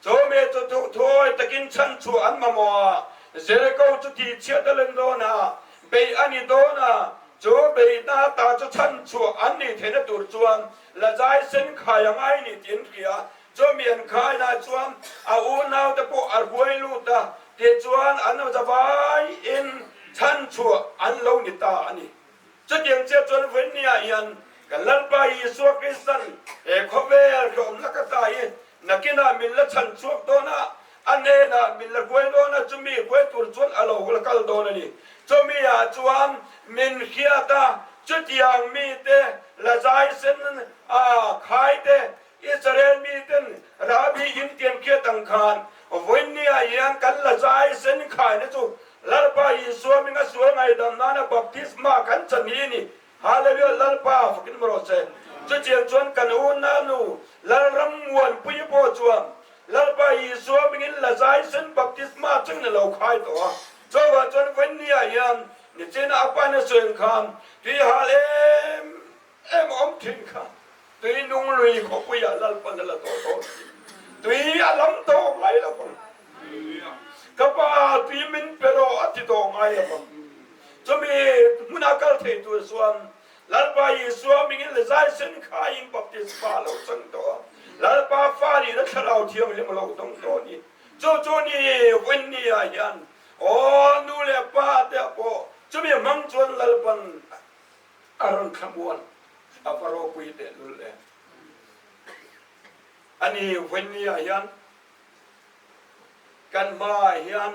Chumi chu thuhthuawi takin chhanchhuah an mamawh a, Jeriko chu tihchhiat a len dawn a, beih a ni dawn a, chu beihna ta chu chhanchhuah an nih theihna tur chuan lazai sen khai a ngai ni tih an hria a. Chumi an khainah chuan a unaute pawh a hruai lut a, tichuan an zavaiin chhanchhuah an lo ni ta a ni. Chutiang chiah chuan Vawinia hian kan Lalpa Isua Kristan he khawvel hlawmna ka ta hi nakinah min la chhanchhuak dawn a, a hnenah min la hruai dawn a, chumi hruai tur chuan a lo la kal dawn a ni. Chumi ah chuan min hriat a, chutiang mite la zai sen a khai te Israel miten Rabi in tian khiat ang khan vawinia hian kan la zai sen khaina chu Lalpa Isua minga sual ngaihdam nana baptisma kan chan hi a ni. Hallelujah Lalpa fakin maw rawh se. Chutiang chuan kan unau nu Lalram Muanpuii pawh chuan Lalpa Isua mingin la zai sen baptisma chungin a lo khai tawh a. Chuvang chuan vawinia hian nichina a pa na sawi ang khan tui hal em em awm thin kha tui nung lui khawpuiah Lalpan a la tawh dawn a ni. Tui a lam tawh ngai lo vang. Ka pa tui min pe rawh a ti tawh ngai lo vang. Chumi hmuna kal thei tur chuan Lalpa Isua mingin le zai sen khaiin baptisma a lo chang tawh a. Lalpa fa nihna thlarau thianghlim a lo dawng tawh a ni. Chu chu ni vawiin ah hian aw nu leh pa te ah pawh chumi hmang chuan Lalpan A rawn thlamuan a va ropui tehlul em! A ni, vawinia hian kan hmaah hian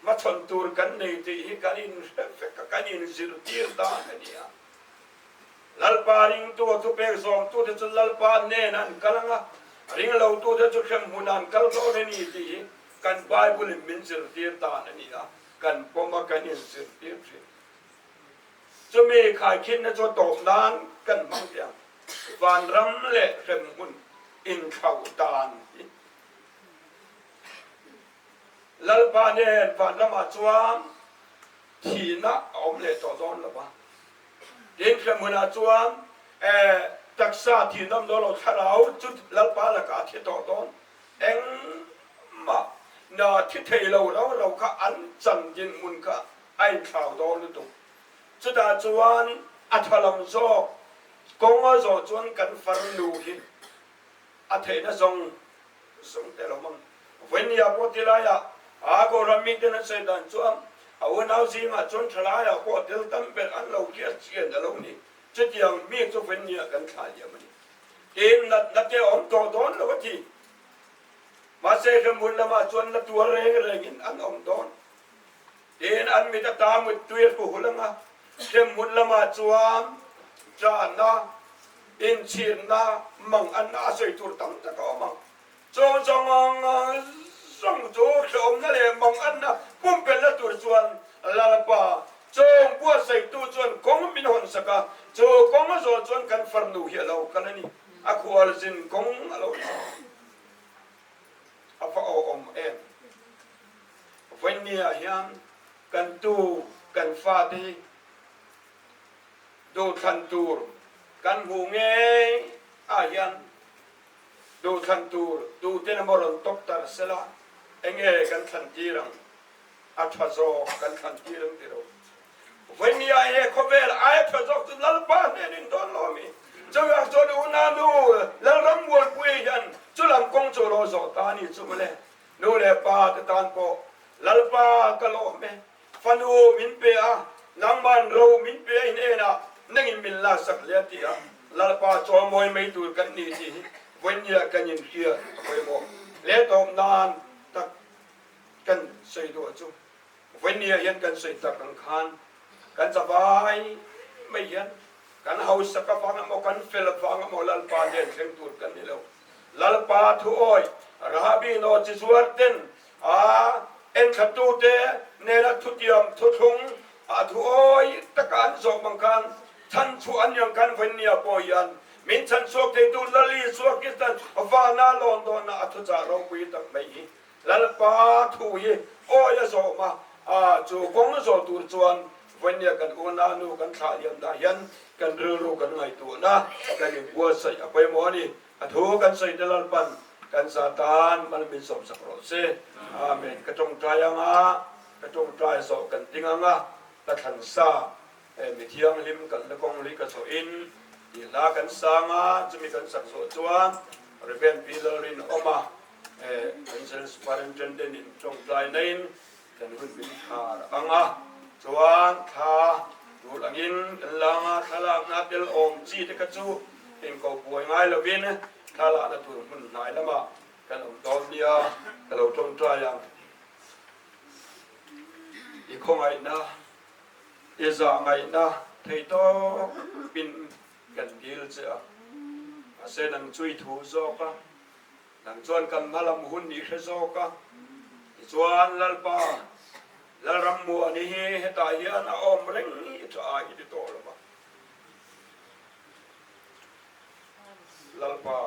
hmachhawn tur kan nei tih hi kan inhre vek a, kan inzirtir dan a ni a. Lalpa ringtu a thupek zawmtute chu Lalpa hnenah an kal ang a, ringlotute chu hremhmunah an kal dawn a ni tih hi kan Bible-in min zirtir dan a ni a, kan pawm a, kan inzirtir thin. Chumi khaikhinna chu tawp nan kan hmang teh ang. Vanram leh hremhmun inthlauh dan hi. Lalpa nen vanramah chuan thihna a awm leh tawh dawn lo va. Tin, hremhmunah chuan taksa thihna awm dawn lo, thlarau chu Lalpa lakah a thi tawh dawn. Engmah na thi thei lo rau rau kha an chan dinhmun kha a inthlau dawn lutuk. Chutah chuan a tha lam zawk kawng a zawh chuan kan farnu hi a theihna zawng zawng te lo mang. Vawinia pawh ti laiah a Kohhran miten an sawi dan chuan a unau zingah chuan thalaiah pawh tel tam ber an lo hriat chian a lo ni. Chutiang mi chu Vawinia kan thlah liam a ni. Tin, natna te a awm tawh dawn lo a ti. Mahse hremhmun lamah chuan la tuar reng rengin an awm dawn. Tin, an mit ata muttui a hru hul ang a, hremhmun lamah chuan ṭahna, inchhirna, manganna a sawi tur tam tak a awm ang. Chu zawng zawng chu hrehawmna leh manganna pumpelhna tur chuan Lalpa chawng buatsaihtu chuan kawng min hawnsak a, chu kawng a zawh chuan kan farnu hi a lo kal a ni, a khualzin kawng a lo ni. A va awhawm em! Vawinia hian kan tu kan fate hi duhthlan tur kan hmuh ngei ah hian duhthlan tur duhten emaw rawn tawp tar sela enge kan thlan tir ang a tha zawk kan thlan tir ang tiro. Vawinia he khawvel aia tha zawk chu Lalpa hnenin dawn lo ami? Chuvang chuan unanu Lalrammualpuia hian chulam kawng chu lo zawh ta a ni chu mawle. Nu leh pa te tan pawh Lalpa ka lawm e, fanu min pe a, nangman ro min pe a inenah nangin min la sak hle a ti a, Lalpa chawimawi mai tur kan ni tih hi vawinia kan inhria a pawimawh hle tawp nan tak kan sawi duh chu vawinia hian kan sawi tak ang khan kan chavai mai hian kan hausak avang emaw kan fel avang emaw Lalpa nen thleng tur kan ni lo. Lalpa thuawi Rahabi naw chi zuar ten a enthlatute nena thutiam thuthlung A thu awi taka an zawm ang khan chhanchhuah an ni ang khan Vania pawh hian min chhanchhuak theitu Lal Isua Kristan vana lawn dawna a thuchah ropui tak mai hi Lalpa thu hi awi a zawm a, a chu kawng zawh tur chuan Vania kan unau nu kan thlah liam dah hian kan rilru kan ngaihtuahna kan inbuatsaih a pawimawh a ni. A thu kan sawi te Lalpan kan za tan mal min sawmsak rawh se. Amen. Ka tawngtai anga ka tawngtai zawh kan ding anga ka thlan sa mi thianghlim kalna kawng lui ka zawh in tih hla kan sang a, chumi kan sak zawh chuan Rev. Pi Lalrinawma kan General Superintendent in tawngtai na in kan hun min khar anga chuan thla tur angin kan lang a, thlalakna tel awm chi te kha chu inko buai ngai lovin thlalakna tur hmun hnai lamah kan awm dawn nia ka lo tawngtai ang. I khawngaihna, i zahngaihna thei tawpin kan dil che a, mahse nang chu i thu zawk a, nang chuan kan hma lam hun i hre zawk a, tichuan Lalpa, Lalrammuani hi hetah hian a awm reng i tha ai i ti tawh lo va. Lalpa.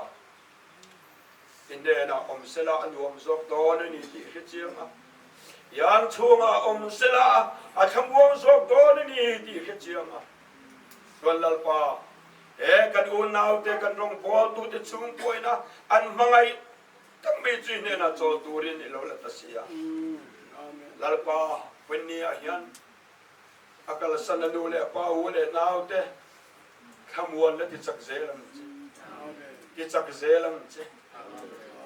I hnenah awm sela a nuam zawk dawn a ni tih hre chiang a, Iang chhungah awm sela a thlamuang zawk dawn a ni tih hre chiang a. Chuan Lalpa, he kan unaute, kan rawngbawltute chhungkuaina an hmangaih tak mai chu i hnenah chawl turin i lo la ta si a. Lalpa, Pawinniah hian a kalsan a nu leh a pa u leh naute Thlamuan la ti chak zel ang che. Ti chak zel ang che.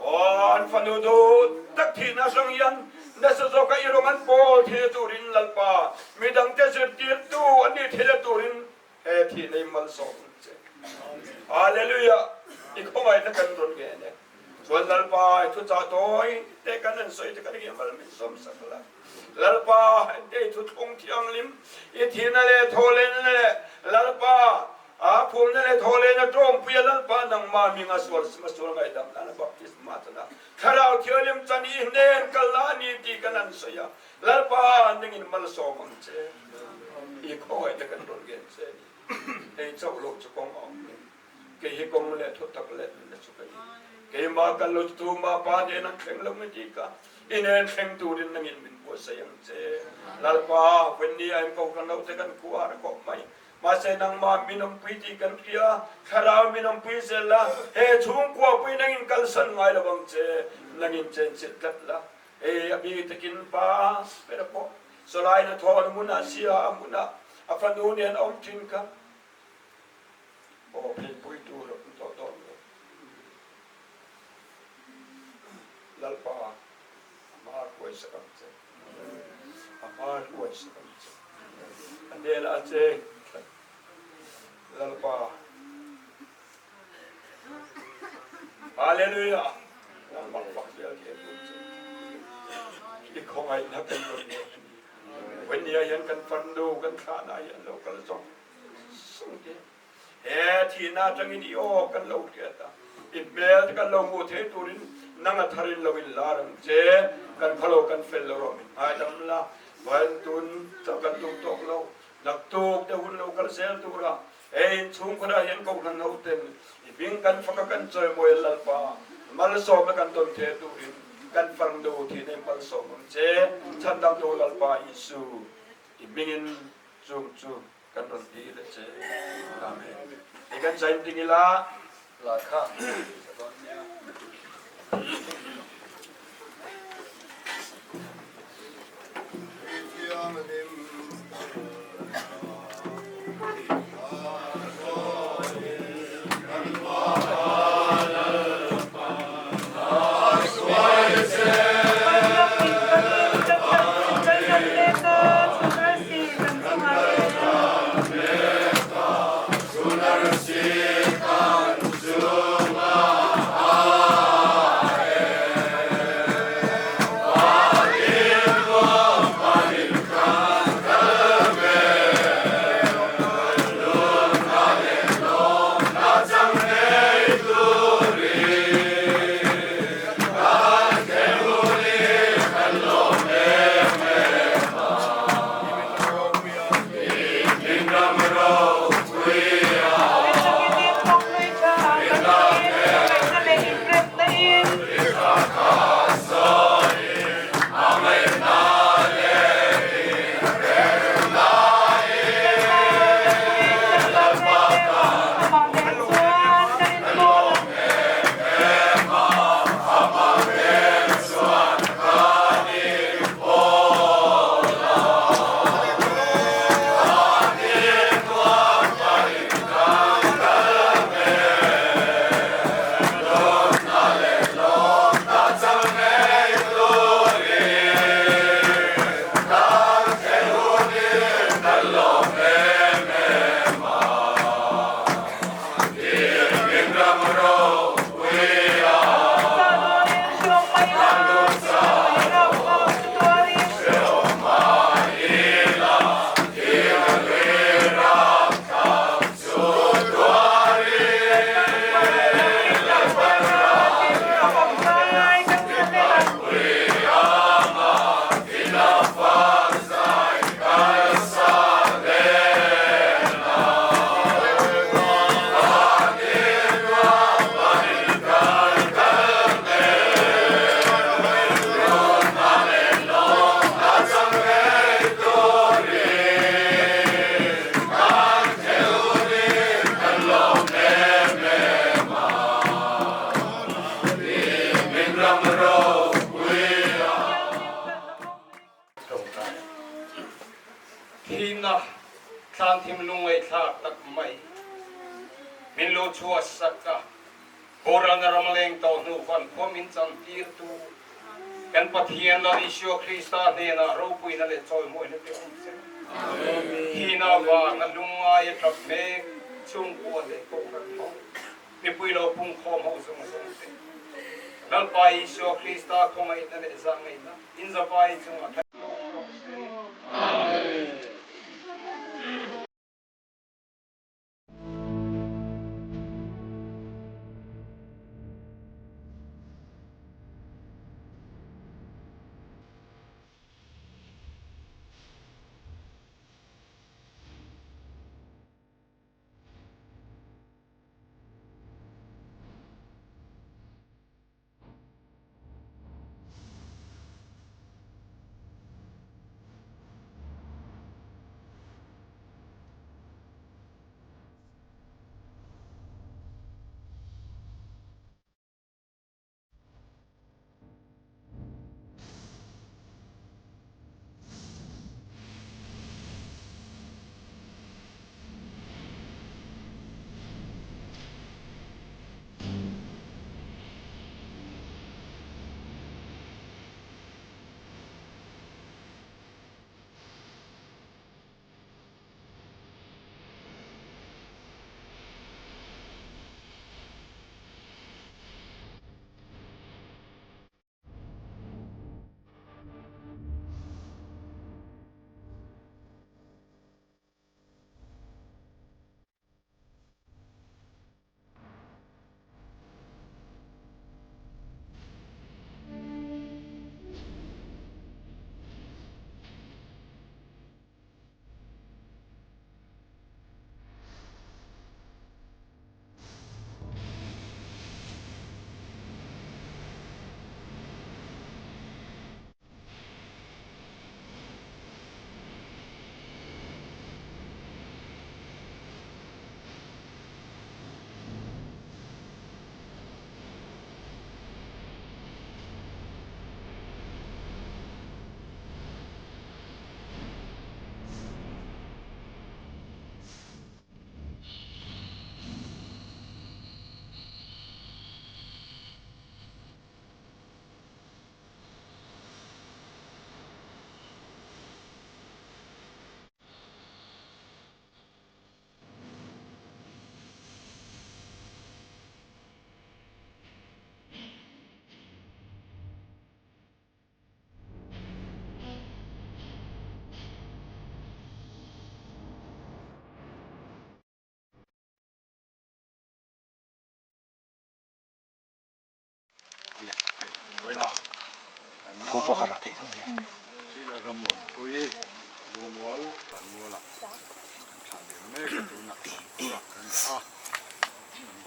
Aw, an fanu duh tak thihna hrang hian nasa zawka i rawng an pawl thil turin Lalpa, midangte zirtirtu an nih thil turin he thihna i malsawm ang che. Hallelujah! I khawngaihna kan rawn ngen e. Chuan Lalpa, i thuchah tawi te kan han sawi te kan hi mal min sawm sak la. Lalpa, i thuthlung thianghlim, i thihna leh thawhlenna leh Lalpa, a phumna leh thawhlenna tawngpuia Lalpa nangmah hminga sual sima sual ngaihdam nana baptisma chana Thlarau Thianghlim chan i hnen kal la a ni tih kan han sawi a, Lalpa, nangin malsawm ang che. I khawngaihna kan rawn ngen che a ni. Hei chauh loh chu kawng a awm lo. Kei hi kawng leh thu tak leh nunna chu ka ni. Keimah kal lo chu tumah pa nen an thleng lo nge tih ka i nen thleng turin nangin min buatsaih ang che. Lalpa, Wendy a in ko kan lo te kan khua a khawp mai. Mahse nangmah min awmpui tih kan hria, Thlarau min awmpui zel la, he chhungkua pui nangin kalsan ngai lo ang che, nangin chenchilh tlat la. Hei a bik takin pa ber pawh sawlai na thawn hmunah sia a hmunah a fanu nen a awm thin kha. Aw pheipui tur a awm tawh dawn lo. Lalpa, a hma hruai sak ang che. A hma hruai sak ang che. A hnenah a cheng tlat. Lalpa. Hallelujah! Nangmah fak zel thei tur che. I khawngaihna kan rawn ngen a ni. Vawnia hian kan farnu kan thlahna hi an lo kal zawng. He thihna atangin i aw kan lo hriat a, i hmel te kan lo hmuh theih turin nang a tharin lo in lar ang che. Kan khawlo kan fel lo rawh min ngaidam la, vawiin tun chauh kan tum tawk lo, naktuk te hun lo kal zel tura he inchhungkhawrah hian Kohhran hoten i hming kan fak a kan chawimawi a Lalpa malsawmna kan tawn thei turin kan farnu thihna in malsawm ang che. Chhandamtu Lalpa Isu i hmingin chung chu kan rawn ti leh che. Amen. Hei kan zain ding ila la kha ka dawn nia. Thihna thlan thim lungngaihthlak tak mai min lo chhuah sak a, boralna ram leng tawh hnu van khua min chantirtu kan Pathian Lal Isua Krista hnenah ropuina leh chawimawina te awm se. Thihna avanga lungngai a tap mek chhungkua leh kohhran ho, mipui lo pungkhawm ho zawng zawng te, Lalpa Isua Krista khawngaihna leh zahngaihna inzavai chungah thleng rawh se. Amen.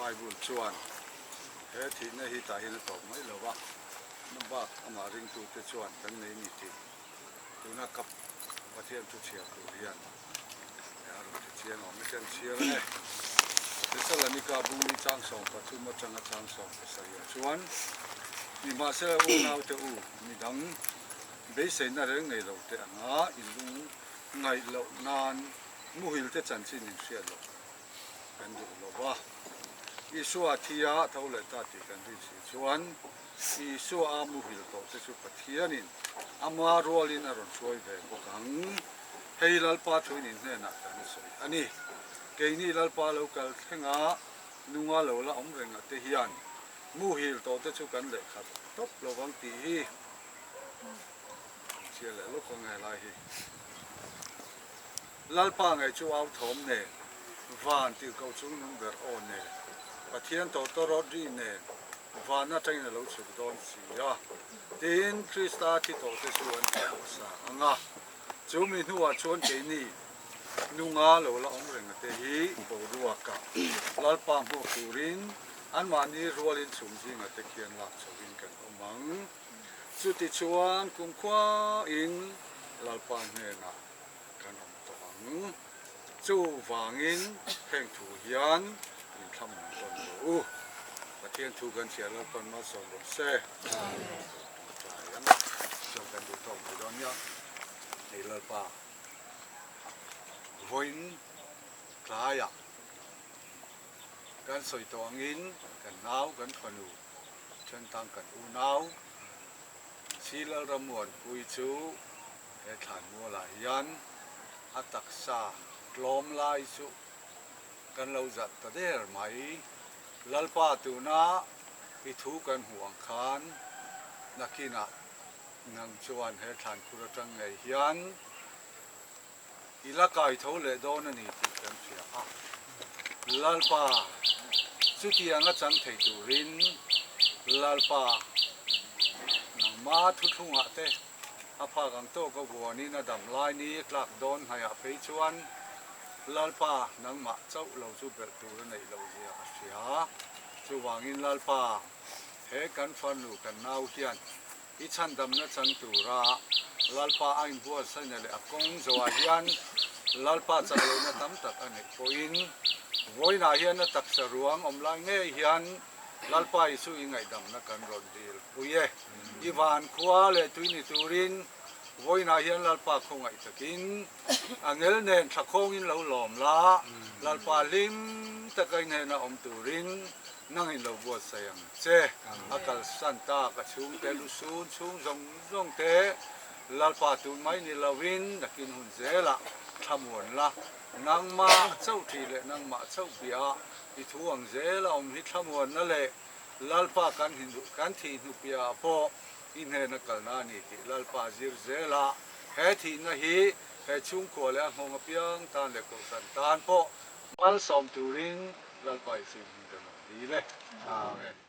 Bible chuan he thihna hi tah hian a tawp mai lo va, na bak amah ringtute chuan kan nei ni tih tuna ka Pathian thu chhiar tur hian a rawn ti chiang awm e, kan chhiar ang e. Thesalonika bungni chang 13 atanga chang 17 ah chuan, Nimahsela unaute u, midang beiseina reng nei lo te anga in lung ngaih loh nan muhilte chanchin in hriat loh kan duh lo va. Isua thi a tho leh ta tih kan rin si chuan Isua a muhil tawh te chu Pathianin ama rualin a rawn hruai ve bawk ang. Hei Lalpa thuin in hnenah kan sawi a ni. Keini Lalpa lo kal thlenga nunga lo la awm reng ate hian muhil tawh te chu kan lehkhat tawp lo vang tih hi kan chhiar leh lawk ang helai hi. Lalpa ngei chu au thawm nen, van tirhkoh chung nung ber aw nen, Pathian tawtawrawt ri nen, van atangin a lo chhuk dawn si a. Tin, Krista thi tawhte chu an tih hmasa ang a. Chu mi hnuah chuan keini nunga lo la awm reng ate hi boruakah Lalpa hmuak turin anmahni rualin chhum zinga te khian lak chhohin kan awm ang. Chutichuan kumkhuain Lalpa hnenah kan awm tawh ang. Chuvangin heng thu hian min thlam ang tawn rawh u. Pathian thu kan chhiar Lalpan malsawm rawh se. Tawngtai ang a, chuan kan duh tawk mai dawn nia. Hei Lalpa. Vawiin tlaiah kan sawi tawh angin kan nau, kan fanu, thentang kan unau Silal Rammuanpui chu he thlanmualah hian a taksa tlawm lai chu kan lo zat ta der mai. Lalpa tuna i thu kan hmuh ang khan nakinah nang chuan he thlankhur atang ngei hian i la kai tho leh dawn a ni tih kan hria a. Lalpa chutianga chang thei turin Lalpa nangma thuthlungah te a phak ang tawka vuanin a dam lai ni tlak dawn hnaihah phei chuan Lalpa nangmah chauh lo chu belh tur a neih loh zia a hria. Chuvangin Lalpa, he kan farnu kan nau hian i chhandamna chang tura Lalpa a inbuatsaihna leh a kawng zawhah hian Lalpa chak lohna tam tak a neih pawhin vawiinah hian a taksa ruang awm lai ngei hian Lalpa Isu i ngaihdamna kan rawn dil pui e. I van khua leh tui ni turin vawiinah hian Lalpa khawngaih takin a ngel nen thla khawngin lo lawm la, Lalpa hlim taka i hnena awm turin nangin lo buatsaih ang che. A kalsan tak a chhungte lu sun chhung zawng zawng te Lalpa tun mai ni lovin nakin hun zelah thlamuan la, nangmah chauh ṭih leh nangmah chauh bia i thu ang zela awm hi thlamuanna leh Lalpa kan kan thih hnu piahah pawh i hnena kalna a ni tih Lalpa a zir zel a, he thihna hi he chhungkua leh a nghawng apiang tan leh kohhran tan pawh malsawm turin Lalpa i suih hming kan rawn dil e. Amen.